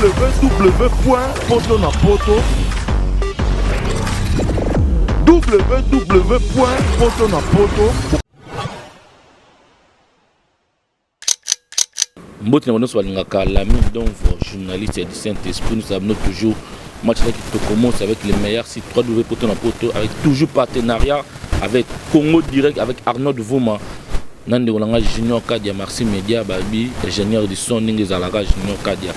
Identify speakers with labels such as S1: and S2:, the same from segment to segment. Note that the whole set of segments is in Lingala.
S1: Www poto na poto, www poto na poto.
S2: Mbote na nyonso balingaka Lami Donvo, journaliste du Saint-Esprit. Nous avons toujours match là qui commence avec les meilleurs sites 3W Poto na Poto, avec toujours partenariat avec Congo Direct, avec Arnaud Vuma, na ndeko na nga Junior Kadia, Maxi Media, babi ingénieur du son, ndenge ezalaka Junior Kadia.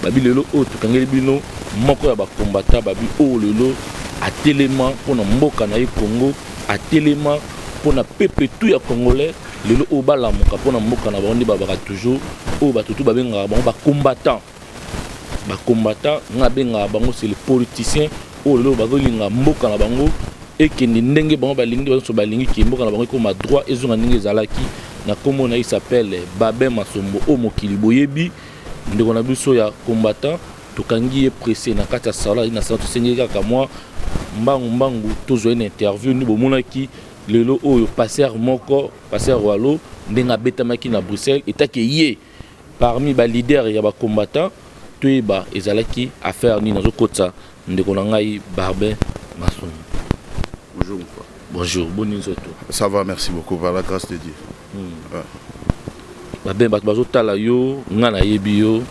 S2: Babi lelo oyo tokangeli bino moko ya bacombattants, babi oyo lelo atelema mpona mboka na ye Congo, atelema mpona peuple tout ya congolais. Lelo oyo balamuka mpona mboka na bango, nde babaka toujours oyo bato tu babengaka bango bacombattant. Bacombattant, nga abengaka bango, c'est le politicien oyo lelo bazolinga mboka na bango ekende ndenge bango balingi. Nyonso balingi ke mboka na bango ekoma droit, ezonga ndenge ezalaki. Na nkombo na ye s'appelle Babin Masombo, oyo mokili boyebi, ndeko na biso ya combattant. Tokangi ye pressé na kati ya salon na salon. Tosengeli kaka mwa mbangu mbangu tozwa ye na interview. Nde bomonaki lelo oyo pasteur moko, pasteur Walo, ndenge abetamaki na Bruxelles, etake ye parmi baleader ya bacombattant. Toyeba ezalaki affaire nini. Nazokotisa ndeko na ngai Babin Masombo.
S3: Bonjour, mon frère.
S2: Bonjour, boni nzoto?
S3: Ça va, merci beaucoup, par la grâce de Dieu. Ouais.
S2: Babin, bato bazotala yo, nga nayebi yo,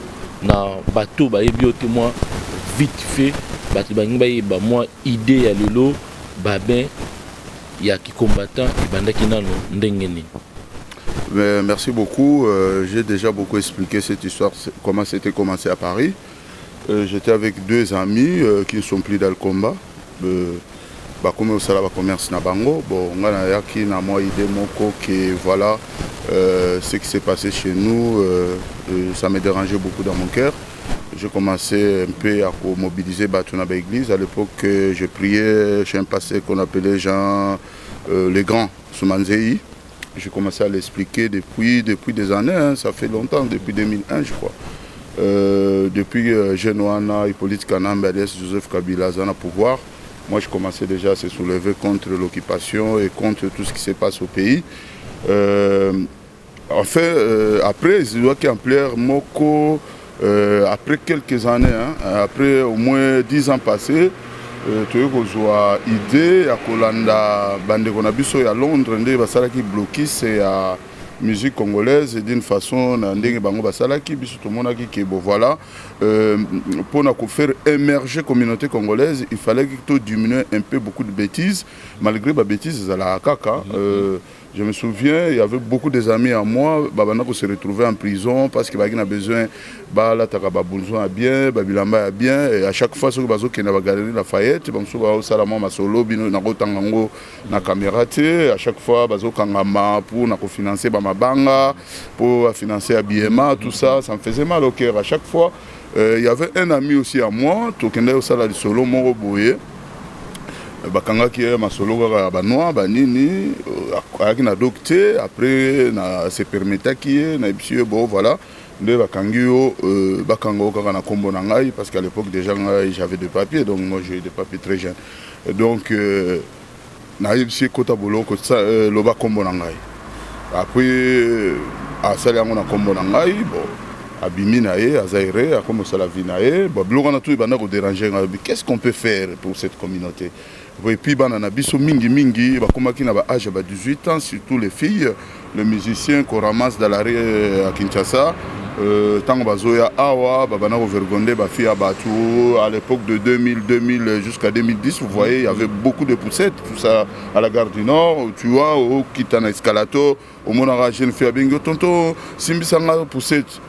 S2: na bato bayebi yo te. Mwa vite fait, bato balingi bayeba mwa idée ya lelo Babin ya kicombattant ebandaki nano ndenge nini?
S3: Mais merci beaucoup. J'ai déjà beaucoup expliqué cette histoire, comment c'était commencé à Paris. J'étais avec deux amis qui ne sont plus dans le combat. Bakomi osala bacommerce na bango. Bon, nga nayaki na mwa idée moko que voilà, ce qui s'est passé chez nous, ça me dérangeait beaucoup dans mon cœur. J'ai commencé un peu à mobiliser bato na baéglise. À l'époque, je priais chez un pasteur qu'on appelait Jean le Grand Soumanzei. J'ai commencé à l'expliquer depuis des années, hein, ça fait longtemps, depuis 2001, je crois. Depuis jeune wana Hippolyte Kanambe alias Joseph Kabila aza na pouvoir, moi je commençais déjà à se soulever contre l'occupation et contre tout ce qui se passe au pays. Enfin, après ezwaki ampleur moko après quelques années, hein, après au moins 10 ans passés, toyei kozwa idée ya kolanda bandeko na biso ya Londres, nde basalaki blocus ya musique congolaise d'une façon na ndenge bango basalaki. Biso tomonaki ke bon, voilà, mpona kofaire émerger communauté congolaise, il fallait que diminuer un peu beaucoup de bêtises, malgré babêtises ezalaka kaka. Je me souviens, il y avait beaucoup des amis à moi babanda se retrouver en prison parce que bazalaki na besoin balataka bablouson ya bien, babilamba ya bien, et à chaque fois soki bazokende bagalerie Lafayette, bamosusu baosala mwa masolo, bino nakotanga yango na caméra te. À chaque fois bazokangama pour na kofinancer bamabanga, pour bafinancer habillement, tout ça, ça me faisait mal au cœur à chaque fois. Il y avait un ami aussi à moi, tokendaki kosala lisolo moko boye, bakangaki ye masolo kaka ya banoir banini, ayaki na doc te. Après na se permettaki ye, nayebisi ye: bon, voilà, nde bakangi yo, bakanga yo kaka na nkombo na ngai, parce qu'à l'époque déjà ngai j'avais des papiers. Donc moi, j'ai eu des papiers très jeune. Donc nayebisi ye: kota boloko, loba nkombo na ngai. Après asali yango na nkombo na ngai. Bon, abimi na ye, aza ere, akomi kosala vie na ye. Bon, biloko wana tout ebanda kodéranger ngai. Qu'est-ce qu'on peut faire pour cette communauté? Et puis bana na biso mingi mingi bakomaki na baâge ya ba 18 ans, surtout les filles, les musiciens qu'on ramasse dans la rue à Kinshasa. Ntango bazoya awa, babanda kovergonde bafille ya bato. À l'époque de 2000, 2000 jusqu'à 2010, vous voyez, il y avait beaucoup de poussettes, tout ça, à la gare du Nord. Tu vois, okita na escalator, omonaka jeune fille abengi yo: tonto, simbisanga poussette.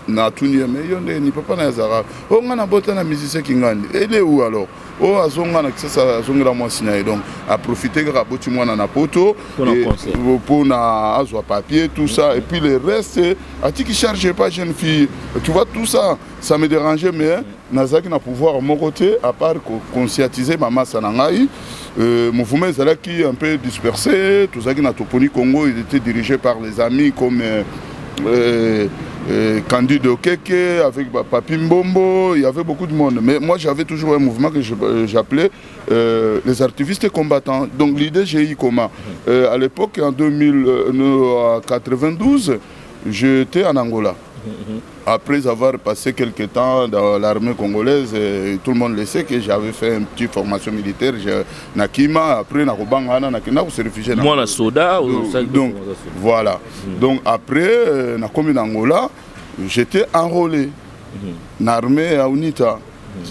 S3: Natuni ye: mais yo nde ni papa na ye azalaka o nga na bota na musicien kingani, ele où? Alors oyo azonga na Kisasa, azongela mwasi na ye. Donc aprofite kaka, aboti mwana na poto mpona azwa papier, tout ça, et puis le reste atiki charge pas jeune fille. Tu vois, tout ça, ça me dérangeait, mais nazalaki na pouvoir moko te à part conscientiser bamasa na ngai. Mouvement ezalaki un peu dispersé. Tozalaki na Toponi Congo, il était dirigé par les amis comme Candide Okeke, avec Papi Mbombo, il y avait beaucoup de monde. Mais moi, j'avais toujours un mouvement que j'appelais les activistes combattants. Donc l'idée, j'ai eu comment? À l'époque, en 2092, j'étais en Angola. Après avoir passé quelques temps dans l'armée congolaise, tout le monde le sait que j'avais fait une petite formation militaire nakima. Après nakobanga wana, nakenda kose réfugier na
S2: Mwana soda?
S3: Donc voilà. Donc après nakomi na Angola, j'étais enrôlé na armée ya UNITA.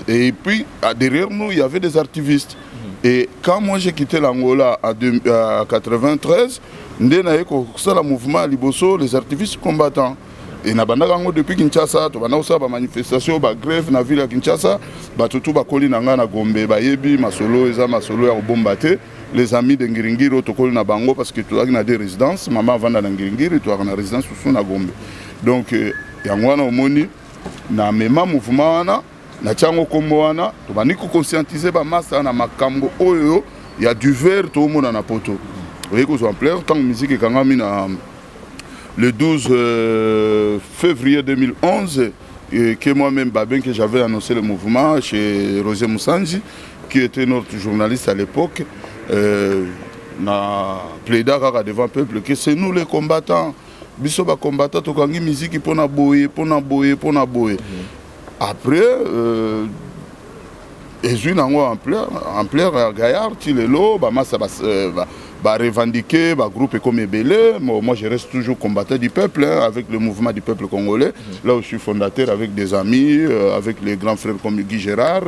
S3: Et puis derrière nous, il y avait des activistes. Et quand moi j'ai quitté l'Angola à 93, nde naye kosala mouvement ya liboso, les activistes combattants. E nabandaka yango depuis Kinshasa. Tobanda kosala bamanifestation, bagrève na ville ya Kinshasa. Bato tu bakoli na ngai na Gombe bayebi masolo, eza masolo ya kobomba te. Les amis de Ngiringiri oyo tokoli na bango, parce que tozalaki na deux résidences, mama avanda na Ngiringiri, tozalaka na résidence mosusu na Gombe. Donc yango wana omoni na mema mouvement wana, natia yango nkombo wana. Tobandi koconscientiser bamasa na makambo oyo ya divers toomona na Poto. Oye kozwa ampleur ntango musique ekangami na le 12 février 2011, et que moi-même, Babin, que j'avais annoncé le mouvement chez Roger Moussanji, qui était notre journaliste à l'époque, na plaida kaka devant le peuple que c'est nous les combattants. Biso bacombattant, tokangi musique mpona boye, mpona boye, mpona boye. Après ezwi nango ampleur ya gaillard ti lelo. Bamasa barevendiquer, bagroupe ekomi ebele. Moi, je reste toujours combattant du peuple, hein, avec le mouvement du peuple congolais, là où je suis fondateur avec des amis, avec les grands frères comme Guy Gérard,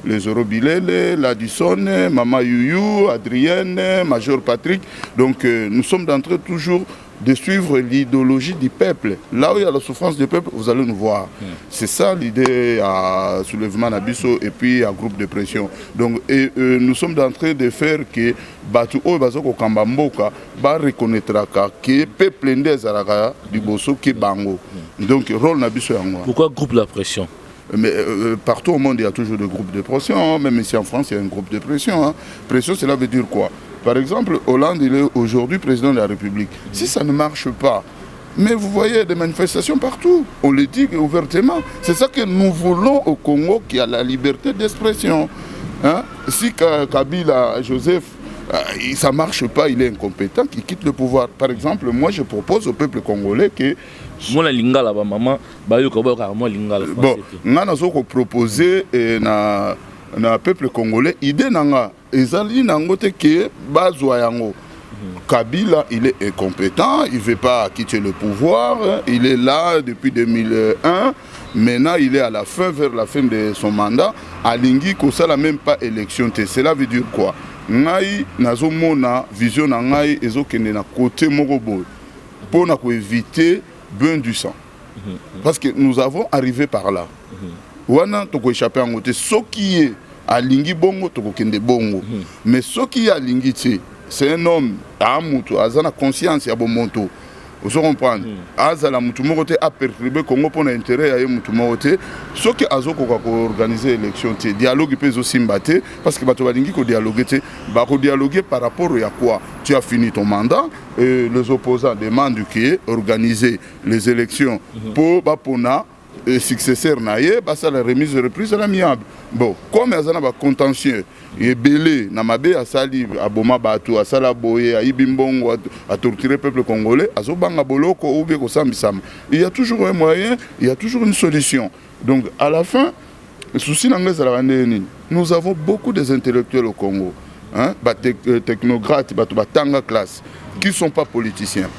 S3: les Zoro Bilele, Ladison, Mama Yuyu, Adrienne, Major Patrick. Donc nous sommes en train toujours de suivre l'idéologie du peuple. Là où il y a la souffrance du peuple, vous allez nous voir. C'est ça l'idée à soulèvement na biso et puis à groupe de pression. Donc et, nous sommes en train de faire que bato oyo baza kokamba mboka ba reconnaîtraka que peuple nde ezalaka liboso ke bango. Donc rôle na biso yango wana.
S2: Pourquoi groupe la pression?
S3: Mais partout au monde, il y a toujours des groupes de pression, hein. Même ici en France, il y a un groupe de pression, hein. Pression, cela veut dire quoi? Par exemple, Hollande, il est aujourd'hui président de la République. Si ça ne marche pas, mais vous voyez des manifestations partout. On le dit ouvertement. C'est ça que nous voulons au Congo, qui a la liberté d'expression. Hein? Si Kabila, Joseph, ça ne marche pas, il est incompétent, qu'il quitte le pouvoir. Par exemple, moi je propose au peuple congolais que
S2: Mwana lingala, bamama bayoka, bayokaka mwa lingala.
S3: Bon, nga nazo koproposer na peuple congolais, idée na nga ezali nango te ke bazwa yango. Kabila, il est incompétent, il ne veut pas quitter le pouvoir, il est là depuis 2001, maintenant il est à la fin, vers la fin de son mandat, alingi kosala même pas élection te. Cela veut dire quoi? Ngai nazomona vision na ngai ezokende na côté moko boye mpona koéviter bain du sang. Parce que nous avons arrivé par là. Wana tokoéchapper yango te. Soki ye alingi bongo, tokokende bongo. Mais soki ye alingi te, c'est un homme, aa mutu aza na conscience ya bomoto, ozo comprendre, azala mutu moko te aperturber Congo mpo na intérêt ya ye mutu moko te. Soki azokoka koorganiser élection te, dialogue mpe ezosimba te, parce que bato balingi kodialogue te. Bakodialogue par rapport ya quoi? Tu as fini ton mandat et les opposants demandent que organiser les élections mpo bapona successeur na ye, basala remise reprise à l'amiable. Bon, comme aza na bacontentieux ebele na mabe asali, aboma bato, asala boye, ayibi mbongo, atorturer peuple congolais, azobanga boloko ou bien kosambisama, il y a toujours un moyen, il y a toujours une solution. Donc à la fin, souci na ngai ezalaka ndenge nini? Nous avons beaucoup des intellectuels au Congo, hein, batechnocrates, bato batanga classe qui sont pas politiciens.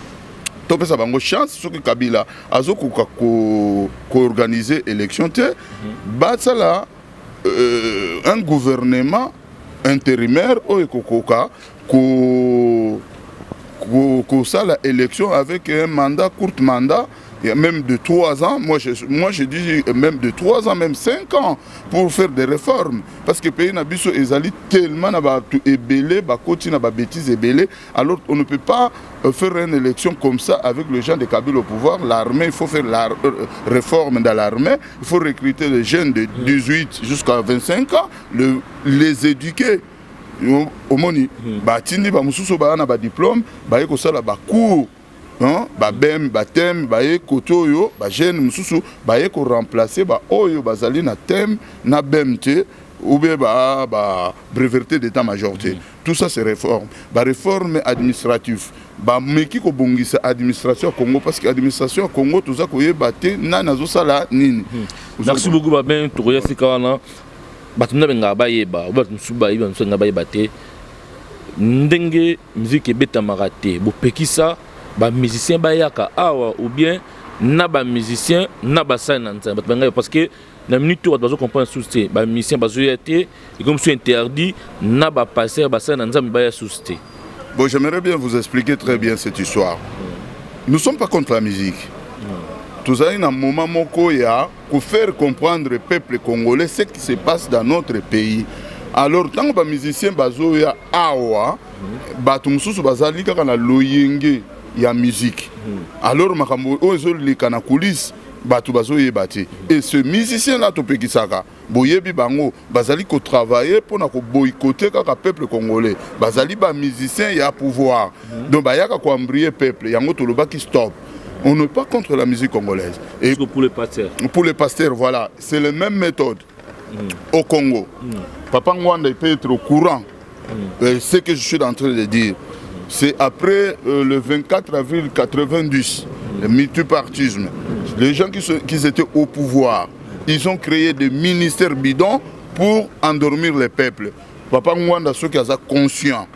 S3: Topesa bango chance. Soki Kabila azokoka koorganiser élection te, basala un gouvernement intérimaire oyo ekokoka kosala élection avec un mandat, court mandat, et même de 3 ans. Moi, je dis même de 3 ans, même 5 ans, pour faire des réformes. Parce que pays na biso ezali tellement na bato ebele, bakoti na babêtises ebele. Alors on ne peut pas faire une élection comme ça avec les gens de Kabila au pouvoir. L'armée, il faut faire la réforme dans l'armée. Il faut recruter les jeunes de 18 jusqu'à 25 ans, les éduquer. Omoni, batindi bamosusu baya na badiplôme, baye kosala bacours, babem bateme, baye kote oyo bajeune mosusu baye koremplacer baoyo bazali na teme na bem te. Ou bien ba breveté d'état major te. Tout ça, c'est réforme, baréforme administrative. Bameki kobongisa administration ya Congo, parce que administration ya Congo, toza koyeba te nani azosala nini.
S2: Merci beaucoup, Babin. Tokoya sika wana. Bato nda bengaka bayeba, bato mosusu bayeba, mosusu nga bayeba te ndenge musique ebetamaka te. Bopekisa bamusicien bayaka awa, ou bien na bamusicien na basali na Nzambe, bato bangai? Parce que na minute oyo bato bazocomprendre susu te. Bamusicien bazoya te, ekomi so interdit na bapasteur, basali na Nzambe baya susu te.
S3: Bon, j'aimerais bien vous expliquer très bien cette histoire. Nous ne sommes pas contre la musique. Tozali na moment moko ya kofaire comprendre peuple congolais ce qui se passe dans notre pays. Alors, ntango bamusicien bazoya awa, bato mosusu bazali kaka na loyenge ya musique. Alors makambo oyo ezoleka na coulisse, bato bazoyeba te. Et ce musicien là topekisaka, boyebi bango, bazali kotravaille mpona koboycotter kaka peuple congolais. Bazali bamusicien ya pouvoir, donc bayaka koembrouiller peuple. Yango tolobaki stop. On n'est pas contre la musique congolaise.
S2: Et pour les pasteurs?
S3: Pour les pasteurs, voilà, c'est la même méthode. Au Congo, Papa Ngwanda, il peut être au courant. Ce que je suis en train de dire, c'est après le 24 avril 90, le multipartisme, les gens qui étaient au pouvoir, ils ont créé des ministères bidons pour endormir les peuples. Papa Ngwanda, soki aza conscient,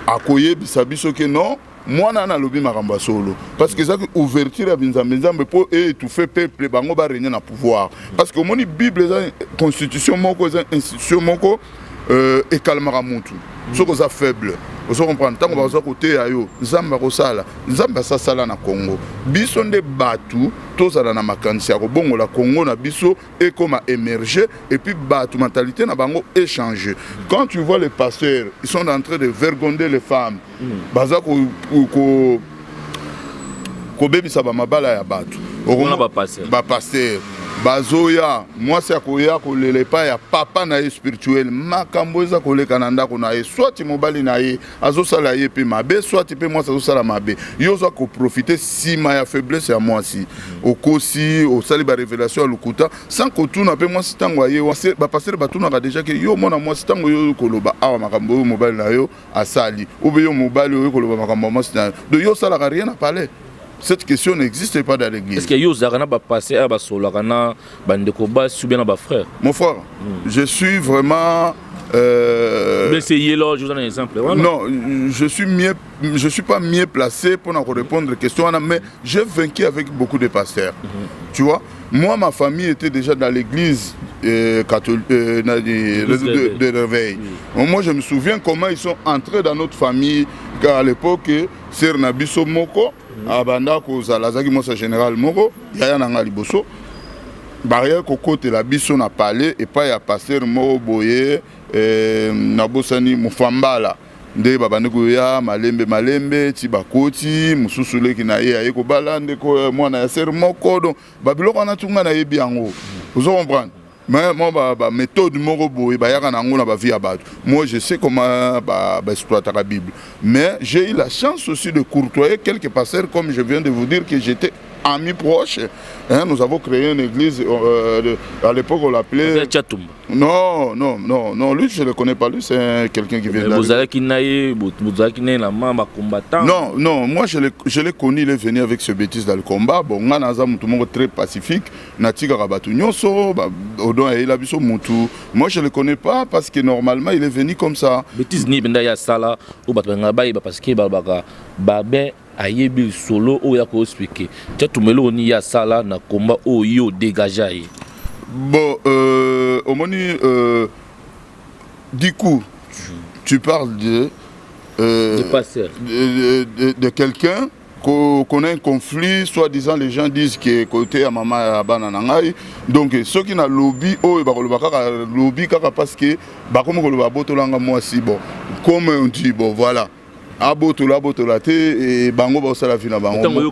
S3: akoyebisa biso ke non, mwana wana alobi makambo ya solo, parce que ezaki ouverture ya binzambe nzambe mpo étouffe peuple, bango barégner na pouvoir. Parce que omoni, Bible eza constitution moko, eza institution moko ekalamaka mutu soki oza faible. Ozo comprendre? Ntango baza koteya yo, Nzambe akosala, Nzambe asasala na Congo. Biso nde bato tozala na makanisi ya kobongola Congo na biso, ekoma émerger, et puis bato mentalité na bango échanger. Quand tu vois les pasteurs, ils sont en train de vergonder les femmes, baza kobebisa bamabala ya bato. Bapasteur bazoya, mwasi akoya kolela epai ya papa na ye spirituel, makambo eza koleka na ndako na ye. Swati mobali na ye azosala ye mpe mabe, swati mpe mwasi azosala mabe. Yo oza koprofiter nsima ya faiblesse ya mwasi, okosi, osali barévélation ya lokuta sans kotuna mpe mwasi. Ntango aye, bapasteur batunaka déjà ke yo mwana mwasi, ntango yo koloba awa makambo oyo mobali na yo asali, obe yo mobali oyo koloba makambo ya mwasi na yo, donc yo osalaka rien à parler. Cette question n'existe pas dans l'église.
S2: Est-ce que yo ozalaka na bapasteur basolaka na bandeko basi ou bien na bafrère?
S3: Mon frère, je suis vraiment
S2: Mais c'est yelo, je vous donne un exemple.
S3: Voilà. Non, je suis pas mieux placé pour répondre aux questions, mais j'ai vaincu avec beaucoup de pasteurs. Tu vois, moi, ma famille était déjà dans l'église catholique de réveil. Moi, je me souviens comment ils sont entrés dans notre famille. Car à l'époque, sœur na biso moko, abanda kozala, azalaki mwasi général moko, yaya na nga liboso, baya kokotela biso na palais epai ya pasteur moko boye, nabosani, Mofambala. Nde babandi koya malembe malembe ti bakoti. Mosusu leki na ye aye kobala ndeko mwana ya sœur moko. Donc babiloko wana tunga nayebi yango, ozo comprendre? Mais moi, ba méthode moko boye bayaka na yango na bavie ya bato, moi je sais comment baexploitaka ba Bible. Mais j'ai eu la chance aussi de courtoyer quelques pasteurs, comme je viens de vous dire que j'étais ami proche, hein. Nous avons créé une église, à l'époque on l'appelait
S2: Tchatumba.
S3: Non, non, non, non, lui je ne le connais pas, lui c'est quelqu'un qui vient
S2: de Bozalaki na ye, bozalaki na ye na ma combattant.
S3: Non, non, moi je l'ai connu, il est venu avec ce bêtise dans le combat. Bon, nga naza mutu moko très pacifique, natikaka bato nyonso, odon ayela biso mutu. Moi je le connais pas parce que normalement il est venu comme ça.
S2: Bêtise ni benda ya sala o bato banga bayeba, parce que balobaka Babin ayebi solo oyo ya koexpliquer. Tshatumba, eloko nini ya asala na komba oyo yo dégage ye?
S3: Bon, omoni, du coup tu parles
S2: de pasteur.
S3: De quelqu'un qu'on a un conflit, soi-disant les gens disent que côté ya mama ya bana na ngai. Donc soki na lobi oyo bakoloba kaka, lobi kaka, parce que bakomi koloba abotolanga mwasi. Bon, comme on dit, bon voilà, abotola, abotola te, e bango baosala vie na bango.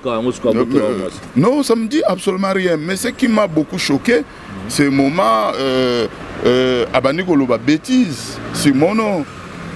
S3: Non, ça me dit absolument rien. Mais ce qui m'a beaucoup choqué, c'est moment abandi koloba bêtise sur mon nom.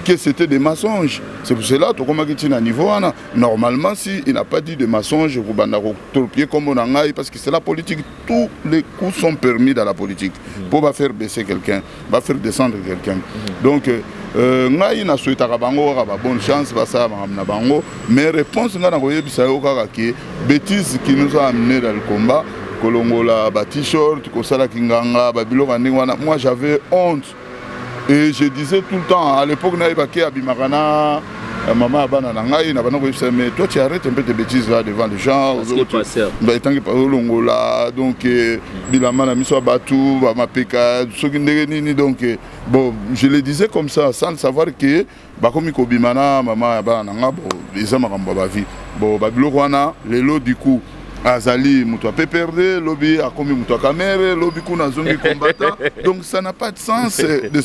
S3: Que c'était des mensonges. C'est pour cela tokomaki ntina niveau wana. Normalement, si il n'a pas dit de mensonges, kobanda kotorpiller kombo na ngai, parce que c'est la politique, tous les coups sont permis dans la politique pour ba faire baisser quelqu'un, ba faire descendre quelqu'un. Donc ngai nasouhaitaka bango kaka ba bonne chance, basala makambo na bango. Mais réponse ngai nakoyebisa yo kaka ke bêtise qui nous a amené dans le combat, kolongola ba t-shirt, kosalaki nganga, babiloko ya ndenge wana, moi j'avais honte et je disais tout le temps à l'époque, nayebaki abimaka na mama ya bana na ngai, na bana koyebisa: «Mais toi, tu arrêtes un peu tes bêtises là devant les gens.» Etangi olongola donc bilamba na miso ya bato, bamapeka soki ndenge nini. Donc bon, je le disais comme ça sans le savoir que bakomi kobima na mama ya bana na nga. Bon, eza makambo ya bavie. Bon, babiloko wana lelo, du coup azali moto ya PPRD, lobi akomi moto ya Kamerhe, lobi kuna azongi combattant. Donc ça n'a pas de sens de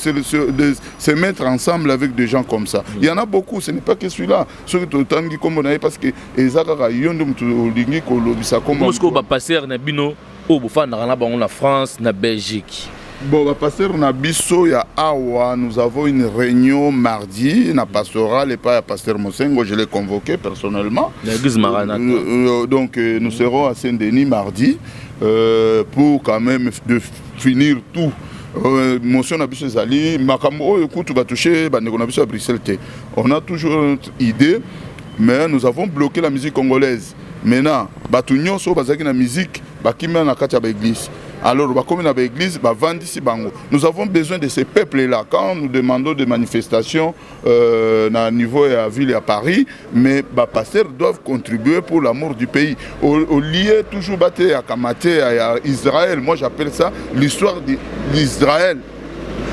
S3: se mettre ensemble avec des gens comme ça. Il y en a beaucoup, ce n'est pas que celui-là. Soki totangi nkombo na ye, parce que eza kaka yo nde moto olingi kolobisa
S2: kombo. Sikoyo bapasteur na bino oyo bofandaka na bango na France, na Belgique?
S3: Bon, bah, pasteur na biso ya awa, nous avons une réunion mardi na pastoral et pas à pasteur Mosengo, je l'ai convoqué personnellement.
S2: L'église Maranatha.
S3: Donc nous serons à Saint-Denis mardi pour quand même de finir tout. Motion na biso ezali makambo oyo kutu batouche bandeko na biso ya Bruxelles te. On a toujours notre idée, mais nous avons bloqué la musique congolaise. Maintenant, bato nyonso oyo bazalaki na musique bakimia na kati ya baéglise. Alors bakomi na baéglise, bavandisi bango. Nous avons besoin de ces peuples là quand nous demandons des manifestations na niveau ya ville ya Paris. Mais bapasteurs doivent contribuer pour l'amour du pays au lieu toujours bateyaka mateya ya Israël. Moi, j'appelle ça l'histoire d'Israël.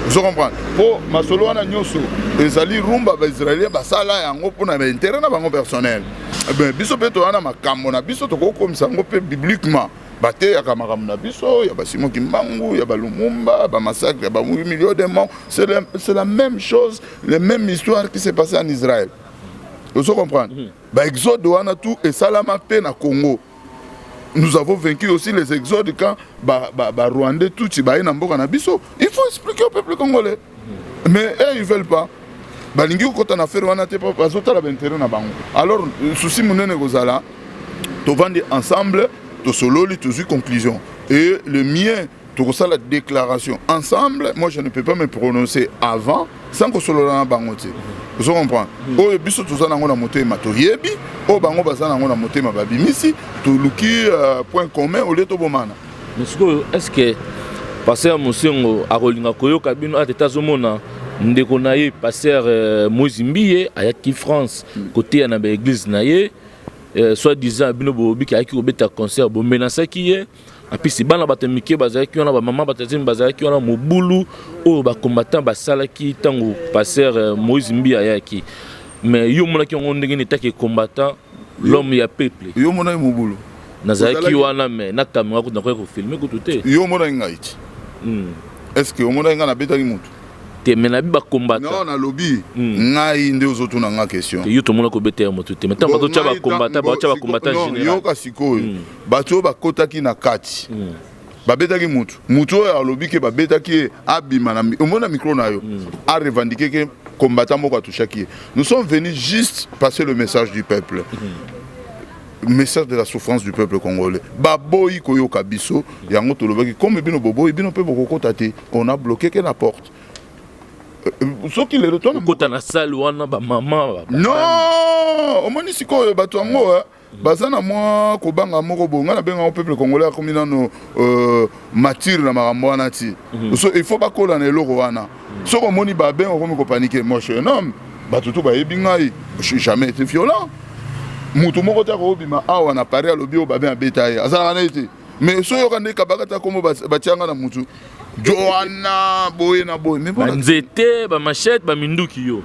S3: Ozo comprendre? Mpo masolo wana nyonso ezali rumba. Baisraélien basala yango mpona baintérêt na bango personnel. Ben, biso mpe toza na makambo na biso, tokokomisa yango mpe bibliquement. Bateyaka makambo na biso ya basimon Kimbangu, ya balumumba, bamassacre ya ba millions de morts. C'est la même chose, les mêmes histoires qui s'est passé en Israël. Ozo comprendre? Baexode wana tout esalama mpe na Congo. Nous avons vaincu aussi les exodes quand ba Rwandais tutsi baye na mboka na biso. Il faut expliquer au peuple congolais, mais eux, ils veulent pas. Balingi kokɔta na affaire wana te, bazotala baintérêt na bango. Alors souci monene kozala tovandi ensemble, tosololi, tozwi conclusion et le mien, tokosala déclaration ensemble. Moi, je ne peux pas me prononcer avant sans kosolola na bango te. Ozo comprendre? Oyo biso toza nango na motema, toyebi oyo bango baza nango na motema, babimisi, toluki point commun au lieu tobomana.
S2: Mais sikoyo, est ce que pasteur Mosengo akolinga koyoka bino ate te? Azomona ndeko na ye pasteur Moïse Mbiye ayaki France koteya na baéglise na ye, soit disant bino bobiki ayaki kobeta concert, bomenasaki ye apisi bana bato mike bazalaki wana, bamama bato azemi bazalaki wana, mobulu oyo bacombattant basalaki ntango pasteur Moïse Mbiye ayaki. Mais yo omonaki yango ndenge nini etaki combattant, l'homme ya peuple?
S3: Yo omonaki mobulu?
S2: Nazalaki wana, mais na caméra kutu nakoki kofilmer kutu te.
S3: Yo omonaki ngai ti? Est ce que omonaki ngai nabetaki motu?
S2: Te, mais nabi bacombattant.
S3: Non, nalobi ngai nde ozotuna nga question.
S2: Yo tomona kobeta ya motu te, mais ntango bazotya bacombattant, baotya bacombattant général.
S3: Yoka sikoyo, bato oyo bakotaki na kati babetaki mutu. Mutu oyo alobi ke babetaki ye, abima na omona micro na yo, arevendiquer ke combattant moko atouchaki ye. Nous sommes venus juste passer le message du peuple, message de la souffrance du peuple congolais. Baboyi koyoka biso. Yango tolobaki: comme bino boboyi, bino mpe bokokota te. On a bloqué ke na porte. Soki lelo
S2: tokota na salle wana, bamama.
S3: Non, omoni sikoyo bato yango baza na mwa kobanga moko boye. Ngai nabengango peuple congolais akomi nano mature na makambo wana ti. So il faut bakola na eloko wana. Soki omoni babenga, okomi kopaniquer. Moi, je suis un homme, bato to bayebi ngai, je suis jamais été violent. Motu moko te akobima awa na Paris alobi oyo babe abeta ye, azalaka na ye te. Mais so oyoka nde kabaka ta kombo batianga na mutu joana boye na boye.
S2: Banzete, bamachete, baminduki yo.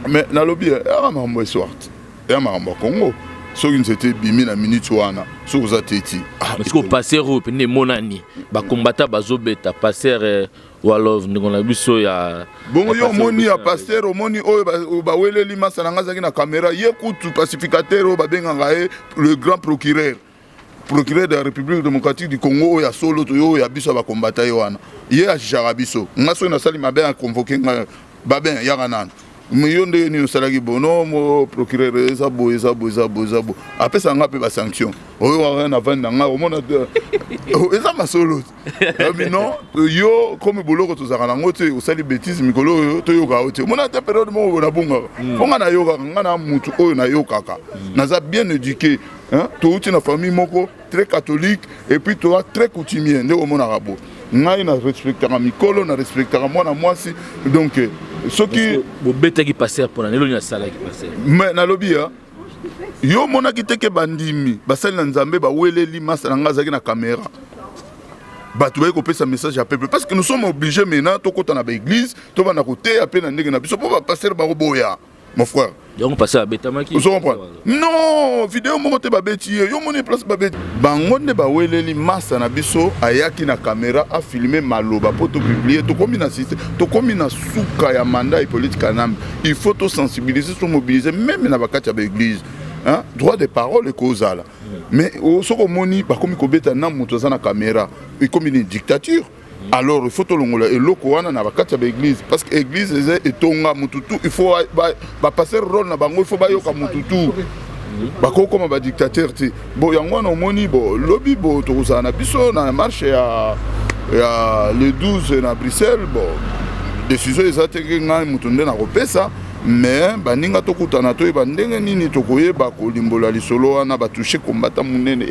S3: Mais nalobi eza makambo eswart, eya makambo ya Congo. Soki nzete ebimi na minute wana, soki oza teti.
S2: Sikoyo pasteur oyo mpenza emonani bacombattant bazobeta pasteur Walove, ndeko na biso ya
S3: Bongo yo omoni ya pasteur, omoni oyo baweleli masa na nga azalaki na caméra ye kutu pacificateur oyo babengaka ye le grand procureur, procureur de la République démocratique du Congo, oyo ya solo to oyo ya biso ya bakombata ye wana. Ye ajugeaka biso. Nga soki nasali mabe, aconvoquer nga: «Babin, yaka nanu.» Mais yo ndenge nini osalaki bono mo procureur? Eza boye, eza boye, eza boye, eza boye. Apesaka nga mpe basanction oyo wana navandi na nga, omona eza masolo. Abi non, yo comme boloko tozalaka nango te, osali bétise mikolo oyo, toyoka yo te. Omona te période moko boye nabungaka mpo nga nayokaka, nga na mutu oyo nayokaka, naza bien éduqué, hein? Touti na famille moko très catholique et puis toza très coutumier. Nde omonaka bo ngai na respectaka mikolo, na respectaka mwana mwasi. Donc soki
S2: bobetaki pasteur mpona lelo nini asalaki pasteur?
S3: Mais nalobi ya yo, omonaki te ke bandimi basali na Nzambe baweleli masa na ngai azalaki na caméra, bato baye kopesa message ya peuple, parce que nous sommes obligés maintenant tokɔta na baéglise, tobanda koteya mpe na ndenge na biso, mpo bapasteur bakoboya, mon frère.
S2: Yango pasteur abetamaki?
S3: Ozo comprendre? Non, video moko te babeti ye. Yo moni place babeti bango nde baweleli masa na biso ayaki na caméra afilme maloba mpo topublie. Tokomi na système, tokomi na suka ya mandat Hippolyte Kanambe. Il faut tosensibiliser, tomobiliser même na bakati ya baéglise, hein? Droit de parole ekozala, mais soki omoni bakomi kobeta na moto aza na caméra, ekomi ni dictature. Alors il faut tolongola eloko wana na bakati ya baéglise, parce que église eza etonga mutu tu. Il faut bapasser rôle na bango, il faut bayoka mutu tu, bakokoma badictateur te. Bo yango wana omoni bo lobi bo tokozala na biso na marche ya le 12 na Bruxelles. Bon, décision eza te ke ngai moto nde nakopesa, mais baninga tokutana, toyeba ndenge nini tokoyeba kolimbola lisolo wana. Batouche kombata monene.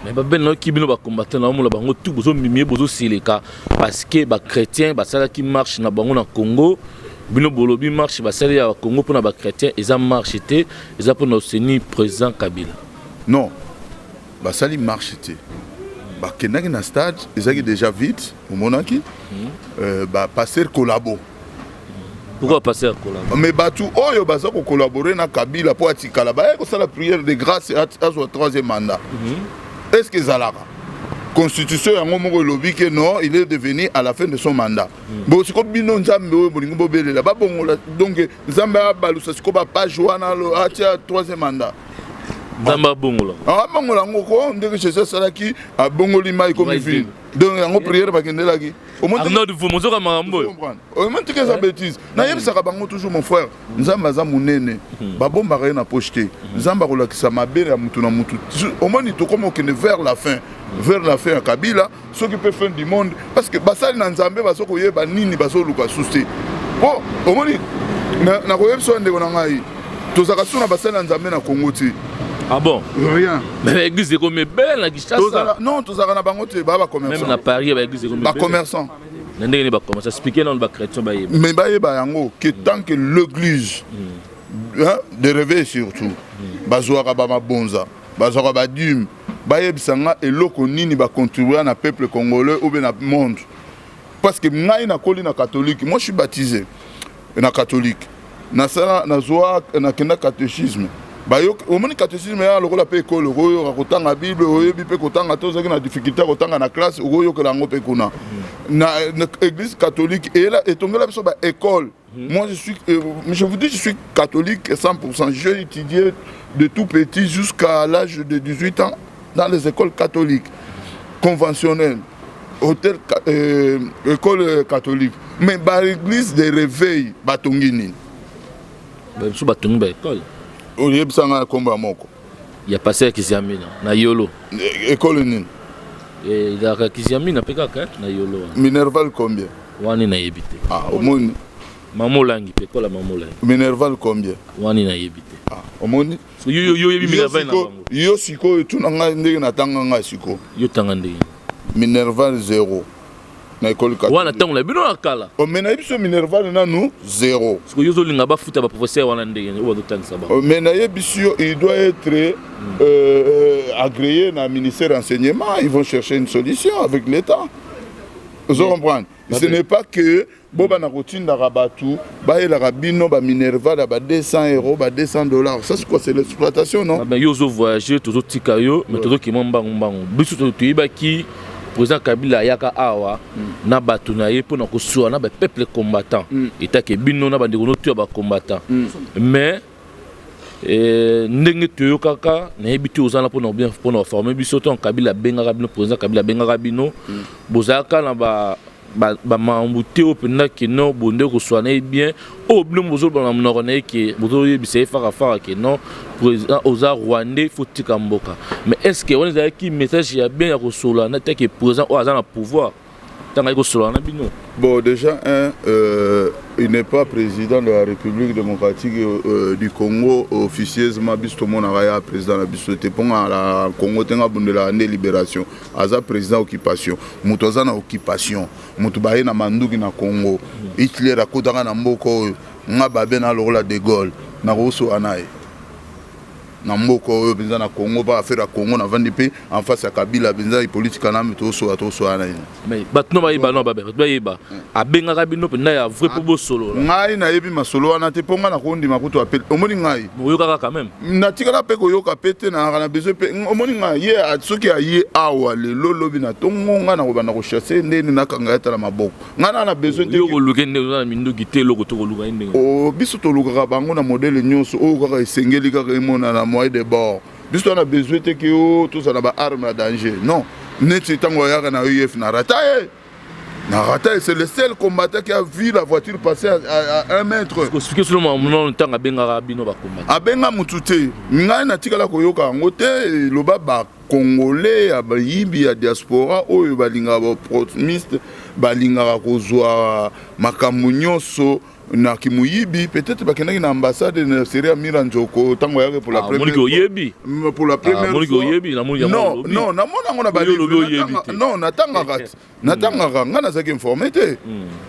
S2: Mais babene nayoki bino bacombattant na omona bango tu bozomimie, bozosileka parce que bachrétien basalaki marche na bango na Congo. Bino bolobi marche basali ya Congo mpona bachrétien eza marche te, eza mpona oseni président Kabila.
S3: Non, basali marche te, bakendaki na stade, ezalaki déjà vide. Omonaki bapasteur collabo.
S2: Pourquoi pasteur collabo?
S3: Mais bato oyo baza kocollabore na Kabila mpo atikala, baye kosala prière de grâce azwa troisième mandat. Est ce que ezalaka constitution yango moko elobi ke non, il est devenu à la fin de son mandat? Bon, siko bino Nzambe oyo bolingi bobelela babongola, donc Nzambe abalusa siko bapage wana, atia troisième mandat.
S2: Nzambe abongola?
S3: Abongola yango ko ndenge Jésus asalaki, abongoli mai komi vino. Donc yango prière bakendelaki.
S2: Arnaud Vumu, ozoka makambo oyo.
S3: Omoni tika, eza bétise. Nayebisaka bango toujours, mon frère, Nzambe aza monene, babombaka ye na poche te. Nzambe akolakisa mabe ya mutu na mutu. Omoni tokómi okende vers la fin, vers la fin ya Kabila, soki mpe fin du monde, parce que basali na Nzambe bazo koyeba nini bazoluka susu te. Po omoni, nakoyebisa ndeko na ngai, tozalaka su na basali na Nzambe na Congo te.
S2: Ah bon?
S3: Rien.
S2: Mais église ekomi ebele na Kinshasa.
S3: Non, tozalaka na bango te, baa bacommerçant.
S2: Même na Paris baéglise ekomi.
S3: Bacommerçant.
S2: Na ndenge nini bacommerçant? Expliquer nano bachrétien bayeba.
S3: Mais bayeba yango que tant que l'église, hein, de réveil surtout, bazwaka bamabonza, bazwaka badîme, bayebisa nga eloko nini bacontribua na peuple congolais ou bien na monde. Parce que ngai nakoli na catholique, moi je suis baptisé na catholique, nasala, nazwa, nakenda catéchisme. Omoni catéchisme ya lokola mpe ekole, okoyoka kotanga Bible, oyebi mpe kotanga te, ozalaki na difficulté ya kotanga na classe, okoyokela yango mpe kuna na église catholique. Eyela etongela biso baécole. Moi, je vous dis, je suis catholique 100%. J'ai étudié de tout petit jusqu'à l'âge de 18 ans dans les écoles catholiques conventionnelles, hôtel, école catholique. Mais par église de réveil, batongi nini?
S2: Biso batongi baécole.
S3: Oyebisanga nkombo ya moko.
S2: Ya pasteur Kiziamina na Yolo.
S3: École nini?
S2: Ezalaka Kiziamina mpe kaka na Yolo wana.
S3: Minerval combien?
S2: Wani nayebi te.
S3: Ah, omoni.
S2: Mama Olangi mpe, ekola Mama Olangi.
S3: Minerval combien?
S2: Wani nayebi te.
S3: Ah, omoni.
S2: Yo oyebi minerval na bango?
S3: Yo sikoyo tuna ngai ndenge natanga ngai sikoyo.
S2: Yo tanga ndenge?
S3: Minerval zéro na école.
S2: Wana ntango na bino ya kala.
S3: Mais nayebi so minerval nanu zéro.
S2: Sikoyo yo ozolinga bafuta baprofesseur wana ndenge oyo bazotangisa bango?
S3: Mais nayebi si yo, il doit être agréé na ministère enseignement. Ils vont chercher une solution avec l'État, ozo comprendre? Ce n'est pas que bobanda kotindaka bato bayelaka bino baminerval ya ba 200 euros, ba 200 dollars. Ça, c'est quoi? C'est l'exploitation, non?
S2: Yo ozovoyage, tozotika yo, mais tozokima mbangu mbangu. Biso toyebaki président Kabila ayaka awa na bato na ye mpona kosuwa na bapeuple combattant, etake bino na bandeko no to ya bacombattant. Mais ndenge toyokaka, nayebi te, oza na mpona bien mpona koforme biso. Ntango Kabila abengaka bino, président Kabila abengaka bino, bozalaka na ba Bamakambo te oyo mpenza ke non, bonde koswana ye bien. Oyo bino bozoloba na monoko na ye ke bozoyebisa ye farafara ke non, président oza rwandais, faut tika mboka. Mais est ce que wana ezalaki message ya bien ya kosolola na te ke président oyo aza na pouvoir, ntango ayi kosolola na bino?
S3: Bon, déjà, un, il n'est pas président de la République démocratique du Congo officieusement. Biso tomonaka ya président na biso te, mpo nga na Congo te, nga bundelaka nde libération. Aza président occupation. Moto aza na occupation, moto baye na manduki na Congo. Hitler akotaka na mboka oyo, nga babe na lokola de Gaulle, nakosoka na ye na mboka oyo mpenza na Congo, mpa affaire ya Congo. Navandi mpe en face ya Kabila mpenza, Hippolyte Kanambe, tosoka tosoka na ye.
S2: Mais bato no bayeba, no babe, bato bayeba, abengaka bino mpenza ya vrai mpo bosolola?
S3: Ngai nayebi masolo wana te, mpo ngai nakondima kutu apele. Omoni ngai?
S2: Oyokaka quand même?
S3: Natikala mpe koyoka mpe te, nayaka na besoin mpe. Omoni ngai, ye soki aye awa lelo, lobi na ntongo, ngai nakobanda kochasser ndeni, nakanga ye tala maboko. Ngai naa na besoin te.
S2: Yo koluka ndenge oza na minduki te, eloko to koluka ye ndenge?
S3: Oh, biso tolukaka bango na modèle nyonso oyo kaka esengeli, kaka emonana moyen de bord. Biso toza na besoin te ke o tozala na baarme ya danger, non. Neti ntango ayaka na UF, na rata ye, na rata ye. C'est le seul combattant qui a vu la voiture passer à 1 mètre.
S2: Kosuki solo mamono, ntango abengaka bino bakombata?
S3: Abenga mutu te, ngai natikala koyoka yango te. Eloba bacongolais ya bayibi ya diaspora oyo balingaka baprotimiste, balingaka kozwa makambo nyonso na kimuyibi. Peut-être bakendaki na ambassade na série ya Mira Nzoko ntango ayaki pour la
S2: Ah, première oyebi.
S3: Pour la première.
S2: Moniki oyebi, namoni yango.
S3: Non, non, namoni yango na
S2: Oyo olobi oyebi te.
S3: Non, natangaka te, natangaka. Ngai nazalaki informé te,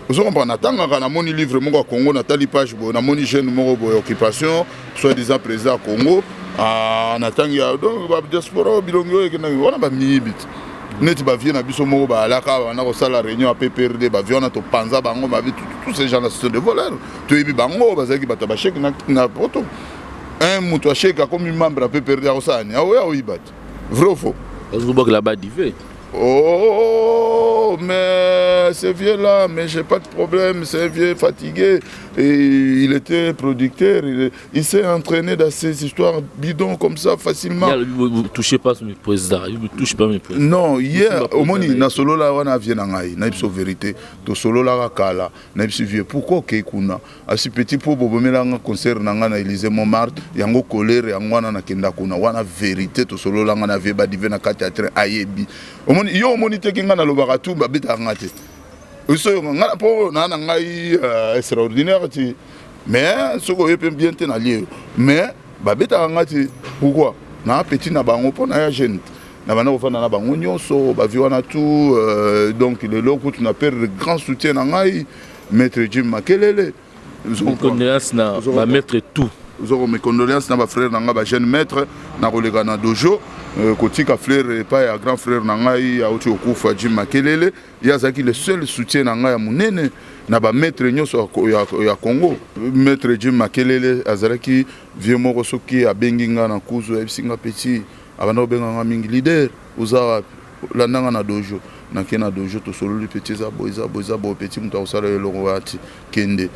S3: ozo comprendre? Natangaka, namoni livre moko ya Congo, natali page boye, namoni jeune moko boye, occupation, soi-disant président ya Congo. Ah, natangi ya donc badiaspora oyo, bilongi oyo ekendaki wana, bamiyibi te. Neti bavieux na biso moko bayalaka banda kosala réunion ya PPRD, bavieux wana topanza bango babi. Tous ces gens là, ce sont des voleurs, toyebi bango, bazalaki bato ya bachèque na poto. Un moto achèque akomi membre ya PPRD, akosala nini? Aoya oyiba te. Vrai ou faux?
S2: Bazobwakela badive.
S3: Oh, mais ce vieux-là, mais j'ai pas de problème, c'est un vieux fatigué. Et il était producteur, il s'est entraîné dans ces histoires bidons comme ça facilement.
S2: Vous ne touchez pas mes présidents, vous ne touchez pas mes présidents.
S3: Non, hier, omoni, na solo la wana vieux na ngai, na biso vérité, to solo la kala, na biso vieux, pourquoi okei kuna? Asi petit po bobomelanga concert na ngai na Élysée Montmartre, yango colère yango wana nakenda kuna wana. Vérité, tosololanga na vieux Badive na kati ya train, ayebi. Omoni yo, omoni te ke ngai nalobaka tu, babetaka nga te. So ngai mpo naa na ngai extraordinaire ti, mais soki oye mpe bien te, nalie yo, mais babetaka nga te. Pourquoi? Naa petit na bango, mpo na ya jeune te, na banda kofanda na bango nyonso, bavieux wana tout. Donc lelo kutu na perdre grand soutien na ngai, maître Jim Makelele.
S2: Condoléance na bamaître tout.
S3: Ozoko mes condoléances na bafrère na ngai, bajeune maître. Na koleka na dojo, kotika fleur epai ya grand frère na ngai auti kokufa, Jim Makelele. Ye azalaki le seul soutien na ngai ya monene na bamaître nyonso ya Congo. Maître Jim Makelele azalaki vieux moko, soki abengi ngai na kuzu, ayebisi nga petit, abanda kobenga nga mingi leader, oza wapi, landa nga na dojo. Nake na dojo, tosololi, petit eza boye, eza boye, eza boye, petit moto akosala eloko ati kende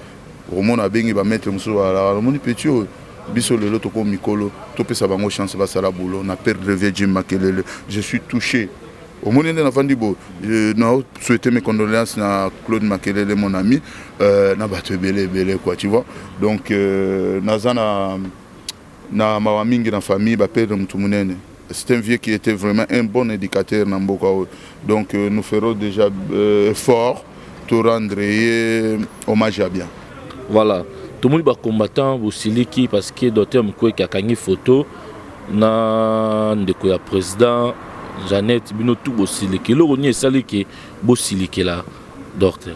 S3: okomona. Abengi bamaître mosusu balaka, omoni petit oyo, biso lelo tokomi mikolo, topesa bango chance basala boulot. Na perdre vieux Jim Makelele, je suis touché. Omoni nde nafandi boye, na souhaiter mes condoléances na Claude Makelele, mon ami, na bato ebele ebele quoi, tu vois. Donc naza na mawa mingi na famille, baperdre motu monene. C'est un vieux qui était vraiment un bon éducateur na mboka oyo. Donc nous ferons déjà effort to rendre ye hommage ya bien.
S2: Voilà, tomoni bacombattant bosiliki parce que docteur Mukwege akangi photo na ndeko ya président Jeannette. Bino tu bosiliki, eloko nini esali ke bosilikela docteur?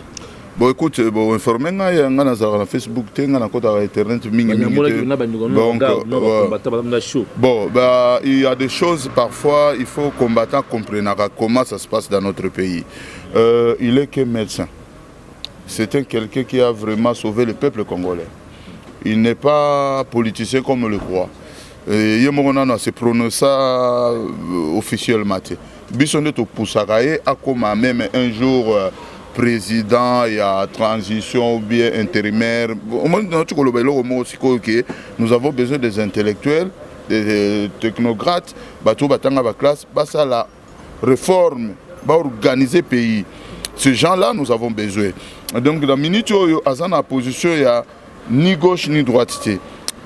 S3: Bon, écoute, bon, informe ngai, ngai nazalaka na Facebook te, ngai nakotaka internet mingi mingi te.
S2: Donc
S3: bon, bah, il y a des choses, parfois il faut combattant comprendre comment ça se passe dans notre pays. Il est que médecin, c'est un quelqu'un qui a vraiment sauvé le peuple congolais. Il n'est pas politicien comme le croit. Ye moko nano ase prononça officiellement te. Biso nde topusaka ye akoma même un jour président ya transition ou bien intérimaire. Omoni, nauti koloba eloko moko sikoyo ke nous avons besoin des intellectuels, des technocrates, bato oyo batanga baclasse, basala réforme, baorganiser pays. Ces gens là, nous avons besoin. Donc na minute oyo, aza na position ya ni gauche ni droite te.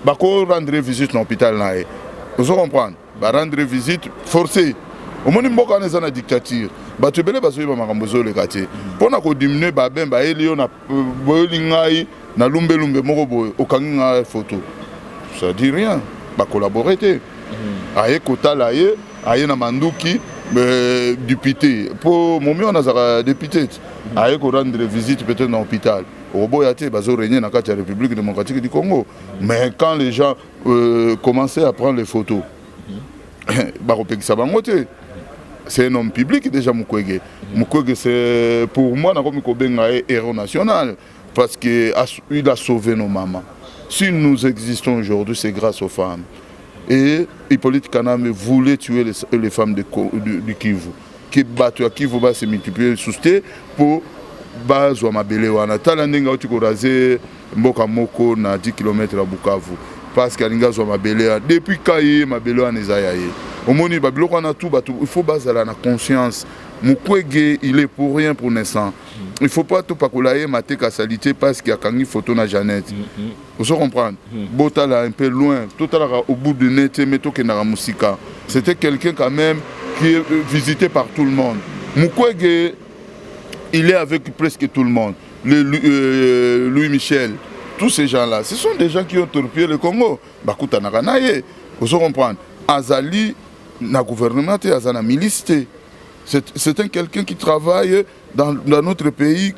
S3: Bako rendre visite na hôpital na ye, ozo comprendre? Barendre visite forcé. Omoni, mboka wana eza na dictature. Bato ebele bazoyeba makambo ezoleka te. Mpo na kodiminuer babin, bayeli yo na boyeli ngai na lumbelumbe moko boye, okangi ngai photo, ça dit rien. Bacollaborer te. Aye kotala ye, aye na manduki, député, mpo momi wana azalaka député te. Aye korendre visite peut-être na hôpital, okoboya te, bazorégner na kati ya République démocratique du Congo. Mais quand les gens commençaient à prendre les photos, bakopekisa bango te. C'est un homme public déjà, Mukwege. Mukwege, c'est pour moi, nakomi kobenga ye héros national, parce que il a sauvé nos mamans. Si nous existons aujourd'hui, c'est grâce aux femmes. Et Hippolyte Kanambe voulait tuer les femmes du Kivu, ke bato ya Kivu base multiplier lisusu te mpo bazwa mabele wana. Tala ndenge auti koraser mboka moko na 10 km ya Bukavu, parce que alingi azwa mabele wana. Depuis ka ye, mabele wana eza ya ye. Omoni babiloko wana tu, bato il faut bazala na conscience. Mukwege, il est pour rien pour l'instant. Il faut pas topakola ye mateka salité parce que akangi photo na Jeannette. Ozo comprendre? Botala un peu loin, totalaka au bout du nez te, mais tokendaka mosika. C'était quelqu'un quand même qui est visité par tout le monde. Mukwege, il est avec presque tout le monde. Louis Michel, tous ces gens-là, ce sont des gens qui ont torpillé le Congo. Bakutanaka na ye. Ozo comprendre? Azali na gouvernement te, aza na milice te. C'est un quelqu'un qui travaille dans notre pays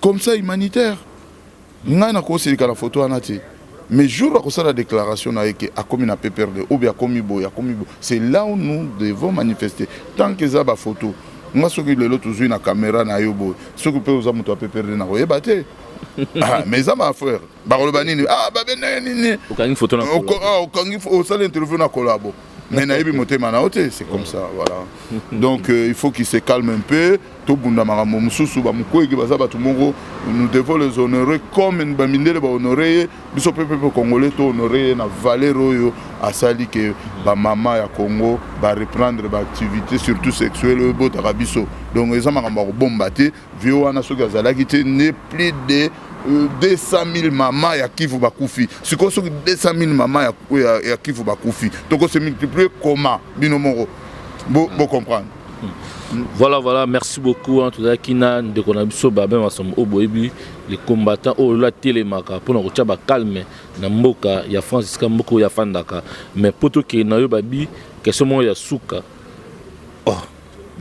S3: comme ça, humanitaire. Ngai nakosilika na photo wana te, mais jour akosala déclaration na ye ke akomi na PPRD ou bien akomi boye, akomi boye, c'est là où nous devons manifester. Tant que eza bafoto, nga soki lelo tozwi na caméra na yo boye, soki mpe oza moto ya PPRD, na koyeba te. Ah, mais eza baaffaire, bakoloba nini? Ah, babendenge nini?
S2: Okangi photo na
S3: Ah, okangi, osali interview na kolabo, mais nayebi motema na yo te. C'est comme ça, voilà. Donc il faut qu'il se calme un peu. Tobunda makambo mosusu. Bamukwege baza bato moko, nous devons les honorer comme bamindele bahonorer ye. Biso mpe peuple congolais tohonorer ye na valeur oyo asali ke bamama ya Congo bareprendre baactivité, surtout sexuelle, oyo ebotaka biso. Donc eza makambo ya kobomba te. Vieux wana, soki azalaki te, ne plus de 200 000 mama ya Kivu bakufi. Sikoyo soki 200 000 mama ya Kivu bakufi, tokose multiplier comment? Bino moko bo comprendre.
S2: Voilà, merci beaucoup, hein. Tozalaki na ndeko na biso Babin Masombo oyo boyebi, les combattants oyo lelo atelemaka mpona kotia bacalme na mboka ya France, esika mboka oyo afandaka. Mais mpo tokende na yo, babi question moko ya suka. Oh,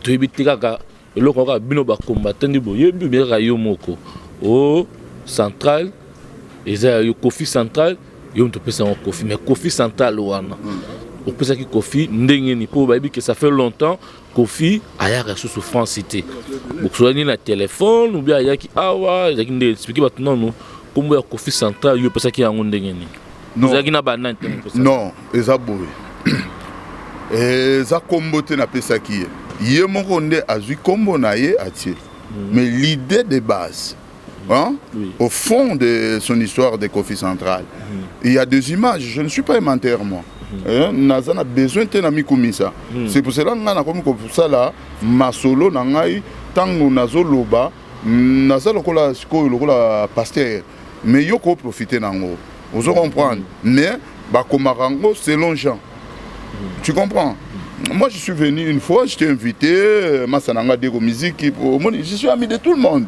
S2: toyebi te kaka eloko kaka bino bacombattant nde boyebi obi kaka yo moko o central eza ya yo Kofi Central. Yo moto opesa yango Kofi, mais Kofi Central wana opesaki Kofi ndenge nini? Mpo bayebi ke ça fait longtemps Kofi ayaka lisusu France te. Bokozwani na telefone ou bien ayaki awa? Ezalaki nde expliquer bato nanu nkombo ya Kofi Central, yo opesaki yango ndenge nini? Ozalaki na banani te?
S3: Non, eza boye, eza nkombo te napesaki ye. Ye moko nde azwi nkombo na ye atie. Mais l'idée de base, hein, oui, au fond de son histoire de Kofi Central, il y a des images. Je ne suis pas un menteur, moi. Naza na besoin te na mikumisa. C'est pour cela ngai nakomi kosala masolo na ngai. Ntango nazoloba, naza lokola sikoyo lokola pasteur, mais yo koprofiter nango, ozo comprendre? Mais bakomaka yango selon Jean, tu comprends? Moi, je suis venu une fois, j'étais invité, masa na nga Deko Musique. Je suis ami de tout le monde.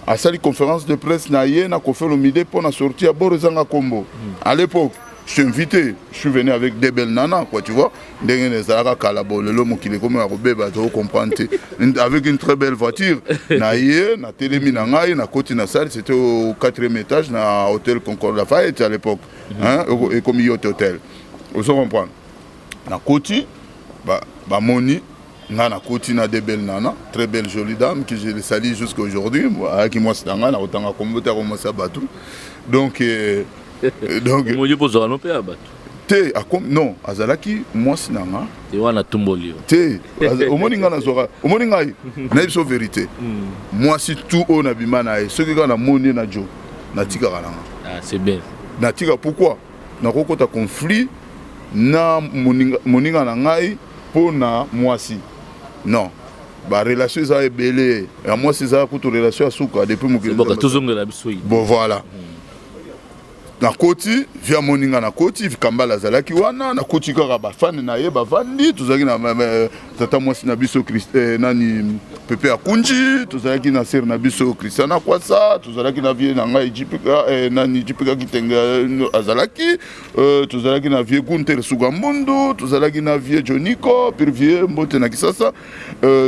S3: Asali conférence de presse na ye na Koffi Olomide mpo na sortie ya Boro Ezanga Kombo. À l'époque, je suis invité, je suis venu avec des belles nanas, quoi, tu vois, ndenge ezalaka kala. Bo lelo mokili ekomi ya kobeba, tokocomprendre te. Avec une très belle voiture na ye, natelemi na ngai, nakoti na salle, c'était au quatrième étage na hôtel Concorde Lafayette à l'époque, hein, ekomi Yacht Hotel, ozo comprendre? Nakoti, bamoni nga nakoti na des belles nana, très belle jolie dame que je le salue jusqu'à aujourd'hui. Ayaki mwasi na ngai, nakotanga kombo te, akomwasi ya bato. Donc donc
S2: yo mpo ozwaka no mpe ya bato?
S3: Te, non, azalaki mwasi na nga.
S2: Te, wana tumboli yo.
S3: Te, omoni ngai nazwaka, omoni ngai nayebi so vérité. Mwasi tu oyo nabima na ye, soki kaka namoni ye na jo, natikaka na nga.
S2: Ah, c'est bien.
S3: Natika. Pourquoi nakokota conflit na moninga na ngai mpo na mwasi? Non. Barelation eza ebele, ya mwasi eza kutu relation ya suka depuis mokili.
S2: Tozongela biso.
S3: Bon, voilà. Nakoti, vieux amoni nga, nakoti, Kambala azalaki wana. Nakoti kaka, bafane na ye bavandi. Tozalaki na tata mwasi na biso nani, Pepe Akunji, tozalaki na sœur na biso Christian Akwasa, tozalaki na vieux na ngai Jipika, nani, Jipika Kitenge azalaki, tozalaki na vieux Gunter Sugambundu, tozalaki na vieux Joniko pir, vieux Mbote na Kisasa,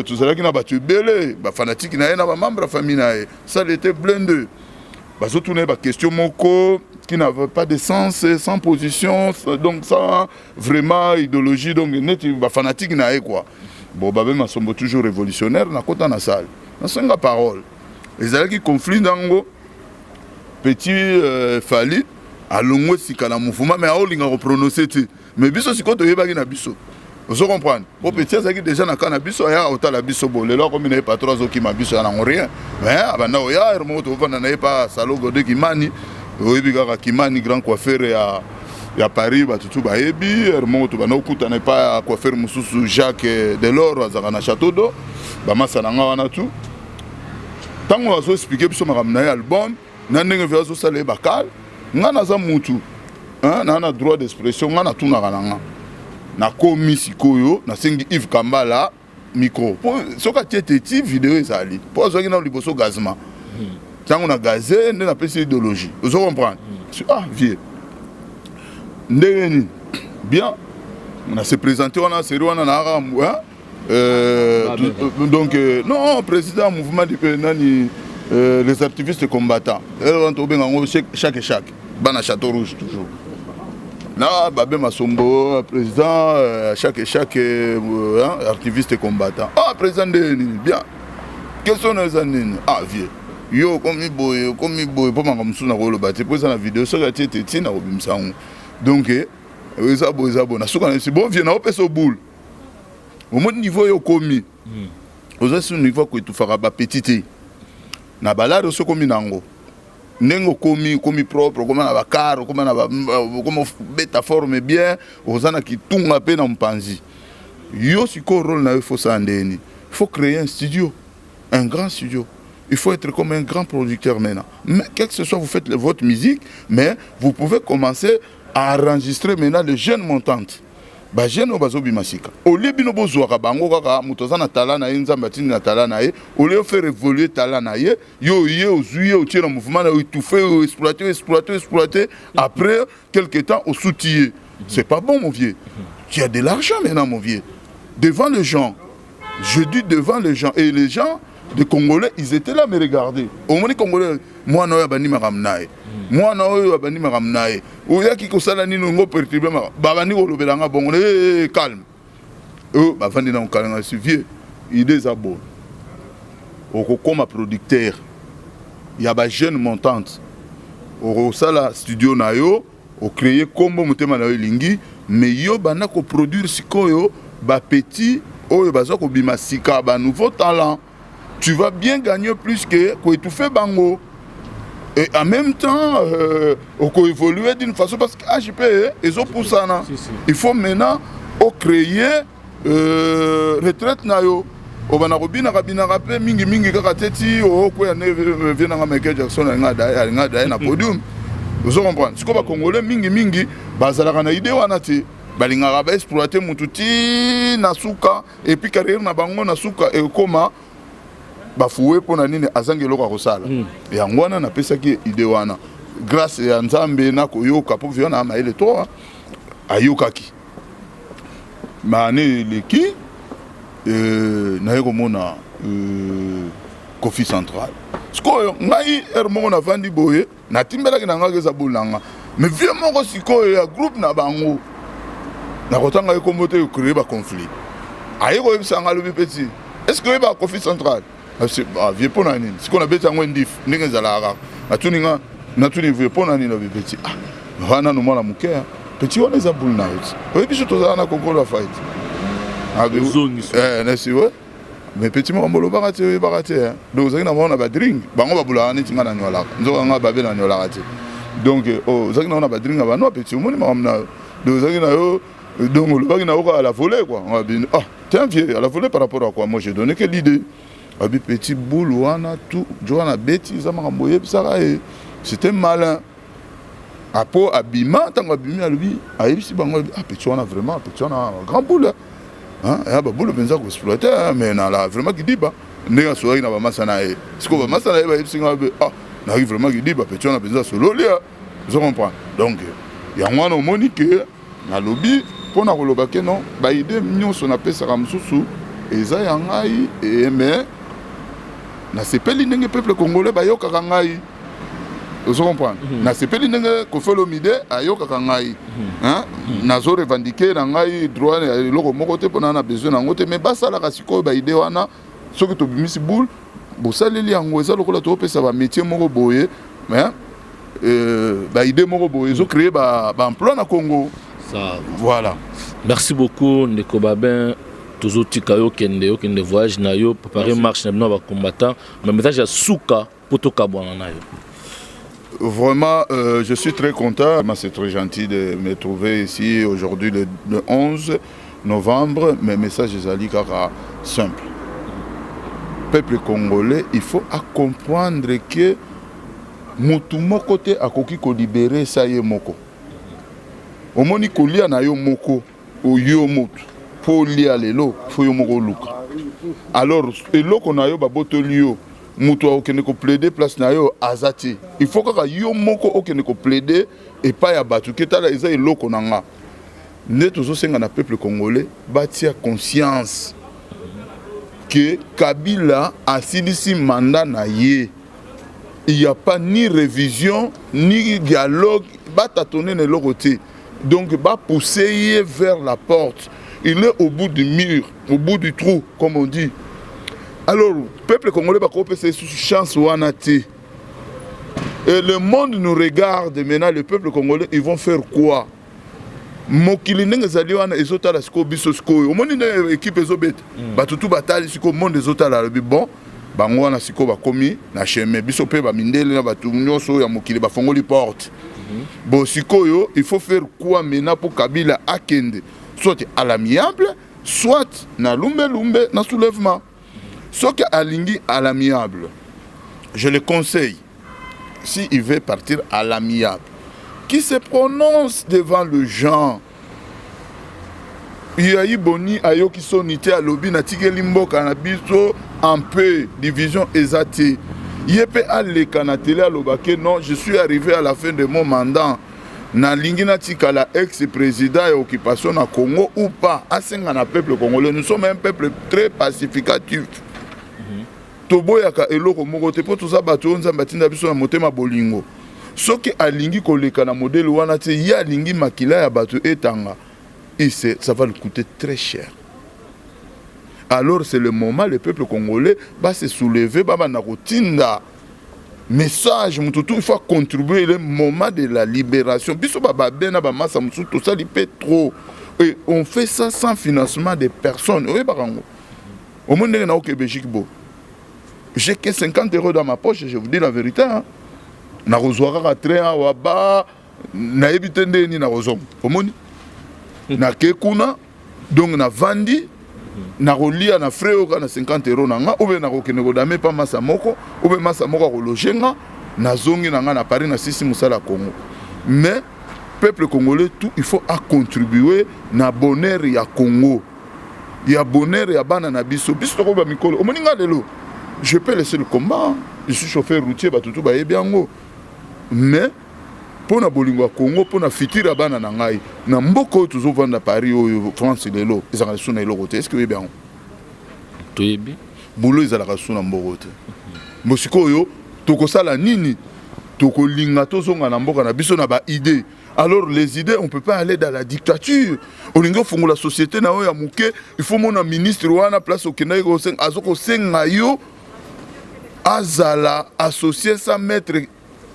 S3: tozalaki na bato ebele, bafanatike na ye na bamembre ya famille na ye. Salle était blindée. Bazotuna ye baquestion moko qui n'avait pas de sens, sans position, donc sans vraiment idéologie, donc neti bafanatique na ye quoi. Bon, Babe Masombo, toujours révolutionnaire, nakota na salle, nasenga parole. Ezalaki conflit ndango petit Fally alongwe sika na mouvement, mais aolinga koprononce te. Mais biso sikoyo toyebaki na biso, ozo comprendre, po petit azalaki déjà na ka na biso, ayaka kotala biso. Bo lelo akomi na ye patron, azokima biso ya nango rien, mais abanda oya heure moko tovanda na ye pa salo Gode Kimani. Oyebi kaka Kimani, grand coiffeur ya Paris, bato tu bayebi. Heure moko tobanda kokutana epai ya coiffeur mosusu, Jacques Delors, azalaka na Château d'Eau. Bamasa na nga wana tu, ntango azoexpliquer biso makambo na ye, album na ndenge vieux azosala ye bakale, nga naza mutu naa na droit d'expression, nga natunaka na nga. Nakomi sikoyo, nasengi Yves Kambala micro, po soki atie te ti video ezali, mpo azwaki nano liboso gazement. Ntango na gaze nde napesi idéologie, ozo comprendre. Ah, vieux, ndenge nini? Bien, na se présente wana, série wana na kaka donc non, président mouvement nani, les activistes combattants, wana tobenga yango chaque chaque bana Château Rouge, toujours na Babe Masombo, président chaque chaque hein, activiste combattant. Ah, président, nde nini? Bien, question na eza nini? Ah, vieux, yo okomi boye, okomi boye, mpo makambo mosusu nakoloba te, mpo eza na video. Soki atie te, ntina kobimisa yango. Donc eza boye, eza boye. Na suka na esi, bon, vieux, naopesa obule. Omoni niveau oyo okomi, oza sur niveau koetufaka bapeti te na balare. Osi okomi nango ndenge okomi, okomi propre, okoma na bakare, okoma na okoma beta forme bien, oza na kitunga mpe na mopanzi. Yo sikoyo, rôle na yo, faut sala ndeni? Faut créer un studio, un grand studio. Il faut être comme un grand producteur maintenant. Mais quel que ce soit, vous faites votre musique, mais vous pouvez commencer à enregistrer maintenant les jeunes montantes, bajeune oyo bazobima sika. Olie bino bozwaka bango kaka, moto aza na tala na ye, Nzambe atindi na tala na ye, au lieu faire évoluer tala na ye, yo ye ozwi ye, otie na mouvement na yo, étouffe, exploité, exploité, exploité, après quelque temps osuti ye. C'est pas bon, mon vieux. Tu as de l'argent maintenant, mon vieux. Devant les gens, je dis devant les gens, et les gens des Congolais, ils étaient là me regarder. Omoni Congolais, mwana oyo abandi makambo na ye, mwana oyo abandi makambo na ye, oyaki kosala nini ngo perturbe? Babandi kolobelanga bongo, calme oyo bavandi na kokalenga. Si vieux, idée eza bonne, okokóma producteur ya bajeune montante, okosala studio na yo, ocréer nkombo motema na yo elingi, mais yo banda koproduire sikoyo bapetit oyo baza kobima sika, banouveau talent. Tu vas bien gagner plus que koétouffer bango, et en même temps okoévoluer d'une façon, parce que HP ezopusana.
S2: Si, si.
S3: Il faut maintenant ocréer retraite na yo, obanda kobinaka binaka mpe mingimingi kaka te ti okoya ne vieux nanga Michael Jackson alinga daye na podium, ozo comprendre. Sikoyo bacongolais mingimingi bazalaka na idée wana te, balingaka baexploite mutu ti na suka, et puis carrière na bango na suka ekóma bafuwe. Mpo na nini? Azangi eloko ya kosala. Yango wana napesaki idée wana. Grâce ya Nzambe nakoyoka, mpo vieux na mayele to ayokaki mane eleki, naye komona Kofi Central. Sikoyo ngai heure moko navandi boye, natimbelaki na ngaki eza bulu na nga, mais vieux moko sikoyo ya groupe na bango, nakotanga ye kombo te, ecréer baconflit, aye koyebisa nga, alobi: "Petit, est ce que oyeba Kofi Central?" Ah, vieux, mpo na nini? Sikoyo nabeti yango ndif ndenge ezalaka kaka. Natuni nga, natuni vieux: "Mpo na nini?" Alobi: "Petit, ah, wana nano mwana moke, petit, wana eza bulu na yo ti oyebi biso tozala na Kokolo ya fight." Nasi we, mais petit, makambo olobaka te, oyebaka te. Donc ozalaki na bango na badring, bango babulaka neti nga naniolaka, nzoka nga babe naniolaka te. Donc ozalaki nango na badring ya bano. Petit, omoni makambo na yo, donc ozalaki na yo, donc olobaki na yo kaka la volée quoi. Ah. T'es un vieux, à la volée par rapport à quoi? Moi, j'ai donné que l'idée. Abi petit boule wana tout jo wana beti eza makambo oyebisaka ye, c'était malin. Apo abima, ntango abimi, alobi, ayebisi bango, alobi: "Ah, petit wana, vraiment, petit wana grand boule, hein, ya baboule mpenza koexploite, mais nala vraiment kidiba." Ndenge asolaki na bamasa na ye, sikoyo bamasa na ye bayebisi nga be: "Ah, nayaki vraiment kidiba, petit wana mpenza asololi." Ozo comprendre? Donc yango wana omoni ke nalobi mpo na koloba ke non, baidées nyonso napesaka mosusu eza ya ngai, mais nasepeli ndenge peuple congolais bayokaka ngai. Ozo comprendre? Nasepeli ndenge Koffi Olomide ayokaka ngai. Nazo revendiquer na ngai droit ya eloko moko te, mpona na besoin nango te, mais basalaka sikoyo baidées wana. Soki tobimisi boule, bosaleli yango, eza lokola topesa bamétier moko boye, mais baidées moko boye ezocréer baemploi na Congo.
S2: Ça,
S3: voilà.
S2: Merci beaucoup, ndeko Babin. Tozotika yo okende, okende voyage na yo, préparer marche na bino ya bacombattant. Mais message ya suka mpo tokabwana na yo.
S3: Vraiment, je suis très content. C'est très gentil de me trouver ici aujourd'hui, le 11 novembre. Mes messages ezali kaka simple. Peuple congolais, il faut à comprendre que mutu moko te akoki kolibérer sa ye moko. Omoni, kolia na yo moko, oyo motu mpo olia lelo, fo yo moko oluka. Alors eloko na yo babotoli yo, moto akokende koplaider place na yo aza te. Il faut kaka yo moko okende koplaider epai ya bato ke tala, eza eloko na nga. Nde tozosenga na peuple congolais batia conscience ke Kabila asilisi mandat na ye. Il y a pas ni révision ni dialogue, batâtonner na eloko te. Donc bapousse ye vers la porte, il est au bout du mur, au bout du trou, comme on dit. Alors peuple congolais bakopesa lisusu chance wana te. Et le monde nous regarde maintenant. Le peuple congolais, ils vont faire quoi? Mokili ndenge ezali wana, ezotala sikoyo biso. Sikoyo omoni ndenge équipe ezobeta, bato tu batali sikoyo, monde ezotala, alobi: "Bon, bango wana sikoyo bakomi na chemin." Biso mpe bamindele na bato nyonso ya mokili bafongoli porte. Bon, sikoyo il faut faire quoi maintenant mpo Kabila akende? Soit à l'amiable, soit na lumbelumbe, na soulèvement. Soki alingi à l'amiable, je le conseille, si il veut partir à l'amiable, qui se prononce devant le gens. Yayi Boni ayoki soni te, alobi: "Natikeli mboka na biso en paix, division eza te." Ye mpe aleka na tele, aloba ke: "Non, je suis arrivé à la fin de mon mandat, nalingi natikala ex président ya occupation na Congo ou pas." Asenga na peuple congolais. Nous sommes un peuple très pacificatif. Toboyaka eloko moko te, mpo toza bato oyo Nzambe atinda biso na motema bolingo. Soki alingi koleka na modèle wana te, ye alingi makila ya bato etanga, ça va lui coûter très cher. Alors c'est le moment, le peuple congolais va se soulever, babanda kotinda message, motu tu il faut contribuer. Le moment de la libération, biso bababe na bamasa mosusu tosali mpe trop, et on fait ça sans financement de personnes. Oyebaka yango, omoni ndenge naoke Belgique bo, j'ai que 50 euros dans ma poche, je vous dis la vérité, hein. Nakozwa kaka train awa, ba nayebi te ndenge nini nakozonga. Omoni, nake kuna, donc navandi, nakolia na frais oyo kaka na 50 euros na nga, obe nakokende kodame mpa masa moko, obe masa moko akologer nga, nazongi na nga na Paris, nasisi mosala ya Congo. Mais peuple congolais tout, il faut acontribuer na bonheur ya Congo, ya bonheur ya bana na biso. Biso tokoba mikolo. Omoni nga lelo, je peux laisser le combat, je suis chauffeur routier, bato tu bayebi yango, mais mpo na bolingo ya Congo, mpo na futur ya bana na ngai na mboka oyo tozovanda, Paris oyo, France lelo ezalaka lisusu na eloko te. Est ce que oyebi yango?
S2: Toyebi.
S3: Boulot ezalaka lisusu na mboka te. Bo sikoyo tokosala nini? Tokolinga tozonga na mboka na biso na baidées. Alors les idées, on peut pas aller dans la dictature. Olingi ofungola société na oyo ya moke, il faut mona ministre wana, place okendaki kosenga, aza kosenga yo azala associé sans mettre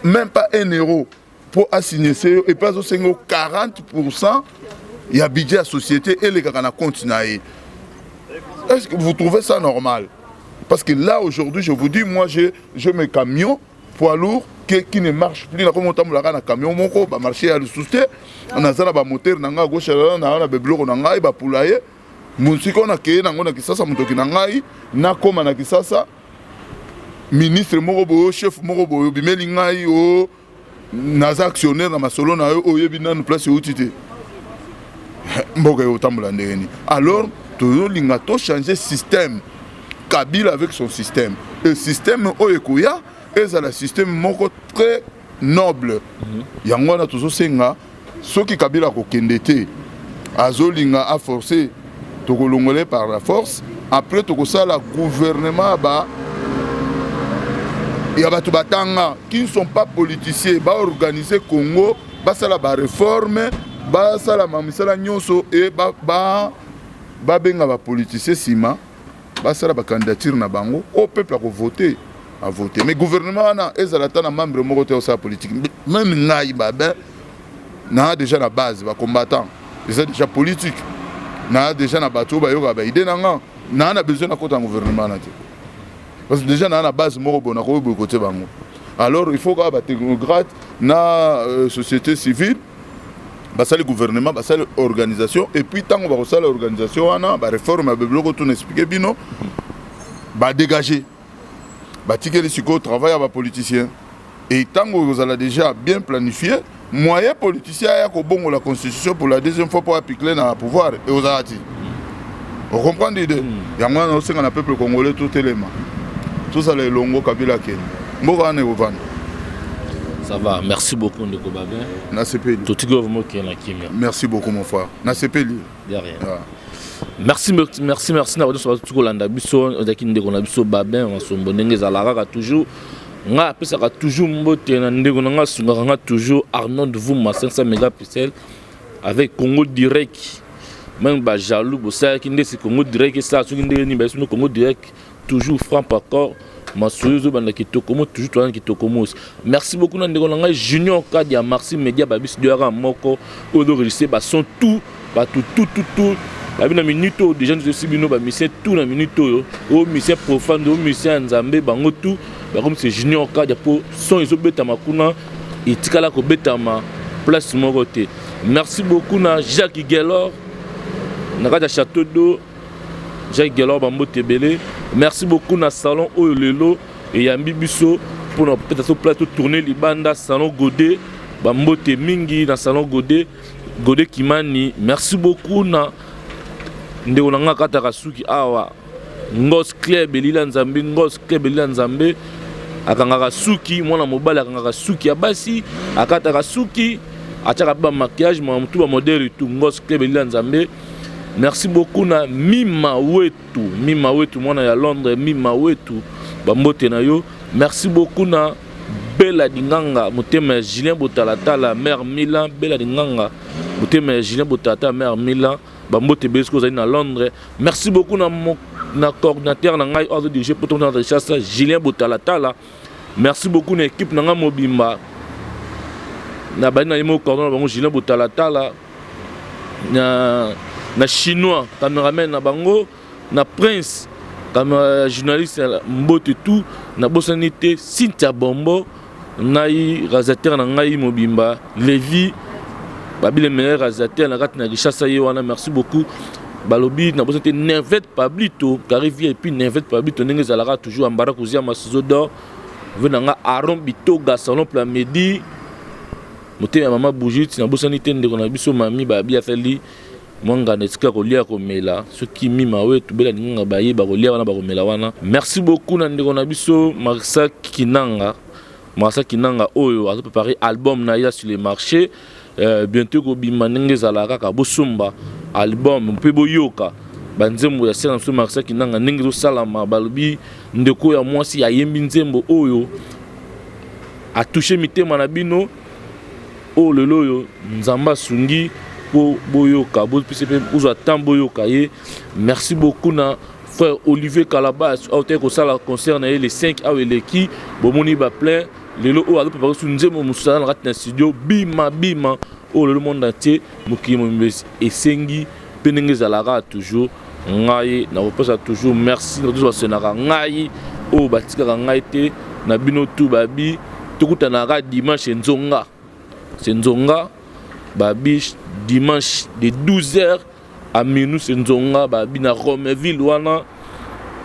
S3: même pas 1 euro mpo asigne se yo, et puis azosenga yo 40 ya budget ya société elekaka na compte na ye. Est-ce que vous trouvez ça normal? Parce que là, aujourd'hui, je vous dis, moi, j'ai mes camions poids lourds qui ne marchent plus. Nakomi otambolaka na camion moko, bamarché ya lisusu te. Naza na bamoteur na ngai, gauche na na babiloko na ngai, bapoulailler. Mosika oyo nakeye nango na Kisasa, motoki na ngai, nakóma na Kisasa, ministre moko boye, chef moko boye, obimeli ngai o naza actionnaire na masolo na yo, oyebi nanu place euti te. Mboka ekotambola ndenge nini? Alors tozolinga tochanger système. Kabila avec son système, et système oyo ekoya ezala système moko très noble. Yango wana tozosenga, soki Kabila akokende te, azolinga aforce, tokolongola par la force. Après tokosala gouvernement ba ya bato batanga, qui ne sont pas politiciens, baorganiser Congo, basala baréforme, basala misala nyonso e babenga bapoliticien nsima, basala bacandidature na bango oyo peuple akovote, avote. Mais gouvernement wana ezala ata na membre moko te osala politique. Même ngai Babin, naa déjà na base bacombattant, eza déjà politique, naa déjà na bato oyo bayokaka baidées na nga. Naa na besoin nakota na gouvernement na te, parce que déjà naa na base moko boye, nakoki boycotter bango. Alors il faut kaka batechnocrate na société civile basali gouvernement, basali organisation. Et puis ntango bakosala organisation wana, baréforme ya biloko tuna expliquer bino, badégage, batikeli sikoyo travail ya bapoliticien. Et ntango ekozala déjà bien planifié, moyen politicien aya kobongola constitution pour la deuxième fois mpo apikle na pouvoir ekozala ti. Ocomprendre idée? Yango wana osenga na peuple congolais, totelema, tozala elongo. Kabila akende, mboka wana ekovanda.
S2: Ça va, merci beaucoup, ndeko Babin.
S3: Nasepeli.
S2: Totiki oyo vraiment okende na kimia.
S3: Merci beaucoup, mon frère, nasepeli.
S2: De rien. Ah. Merci, merci, merci na bato nyonso kolanda biso. Ozalaki ndeko na biso Babin Masombo. Ndenge ezalaka kaka toujours, nga apesaka toujours mbote na ndeko na nga asungaka nga toujours, Arnold Vuma 500 mégapixel avec Congo Direct. Même bajaloux bosalaki ndesi Congo Direct esala soki ndenge nini, bayesi Congo Direct toujours franc par corps. Masolo ezobanda kitoko mo, toujours toza na kitoko mosi. Merci beaucoup na ndeko na ngai Junior Kadi ya Marci Media. Babisi doyaka moko oyo ozoregistre bason tout, bato tout tout tout babi na minute oyo déjà tozosi bino bamusicien tout na minute oyo, oyo musicien profane, oyo musicien ya Nzambe, bango tout bakomisi Junior Kadia, mpo son ezobetama kuna, etikala kobetama place moko te. Merci beaucoup na Jacques Gelor na kati ya Château d'eau. Jacques Gelor, bambote ebele. Merci beaucoup na salon oyo lelo eyambi biso mpona kopesa so place totourne libanda, salon Godet. Bambote mingi na salon Godet, Godet Kimani. Merci beaucoup na ndeko na nga akataka suki awa, Ngos Club Elila Nzambe. Ngos Club Elila Nzambe akangaka suki mwana mobali, akangaka suki ya basi, akataka suki, atiaka mpe bamaquillage, mamutu, bamodele tout. Ngos Club Elila Nzambe. Merci beaucoup na Mima Wetu, Mima Wetu, mwana ya Londres. Mima Wetu, bambote na yo. Merci beaucoup na Bela Dinganga, motema ya Julien Botalatala, mare Milan. Bela Dinganga, motema ya Julien Botalatala, mare Milan, bambote ebele soki ozali na Londres. Merci beaucoup na coordinateur na ngai oyo azodirige poto na Richasa, Julien Botalatala. Merci beaucoup na équipe na ngai mobimba, na bali na ye moko coordonnateur na bango Julien Botalatala, na Chinois cameraman na bango, na Prince caméra journaliste, mbote tout. Nabosani te Cynthia Bombo ngai, réalisateur na ngai mobimba Levi babi, le meilleur réalisateur na kati na Kinshasa, ye wana. Merci beaucoup. Balobi nabosani te Nervet Pablito Carivia, et puis Nervet Pablito ndenge ezalaka toujours, Ambara Kozia Masizo d'or ve na nga, Aron Bitoga, salon Plamedi, motema ya mama Brigitte. Nabosani te ndeko na biso mami babi, asali mwa nganda esika kolia komela. Soki mima oyo tobela linganga, bayeba kolia wana, bakomela wana. Merci beaucoup na ndeko na biso Marsa Kinanga, Marsa Kinanga oyo azoprépare album na ye sur le marché, bientôt kobima. Ndenge ezalaka kaka, bosomba album mpe boyoka banzembo ya sere na biso Marsa Kinanga ndenge ezosalama. Balobi ndeko ya mwasi ayembi nzembo oyo atouche mitema na bino, oyo lelo oyo Nzambe asungi mpo boyoka, bopesa mpe ozwa temps boyoka ye. Merci beaucoup na frère Olivier Calabas oyo teki kosala concert na ye le 5 awa eleki, bomoni baplein. Lelo oyo azoprépare su nzembo mosusu, aza na kati na studio, bima bima, oyo lelo monde entier, mokili mobimba esengi. Mpe ndenge ezalaka toujours, ngai nakopesa toujours merci na nyonso basenaka ngai, oyo batikaka ngai te, na bino tu. Babi tokutanaka dimanche nzonga se nzonga, babi dimanche de 12 heures. Aminou Senzonga babi na Romeville wana.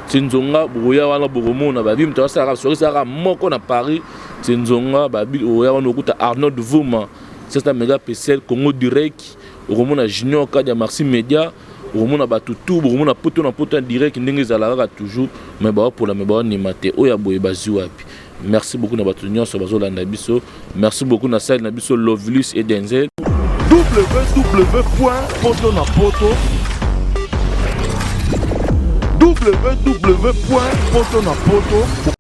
S2: Senzonga bokoya wana, bokomona babi moto asalaka soki esalaka moko na Paris. Senzonga babi oya wana, okuta Arnold Vuma sasa Mega Pcl Congo Direct, okomona Junior Kadia Marci Media, okomona bato tu, bokomona Poto na Poto ya direct ndenge ezalaka kaka toujours. Mais baopola, mais baonima te. Oyo ya boye bazwi wapi? Merci beaucoup na bato nyonso bazolanda biso. Merci beaucoup na sale na biso Lovelus et Denzel.
S1: www poto na poto, www poto na poto.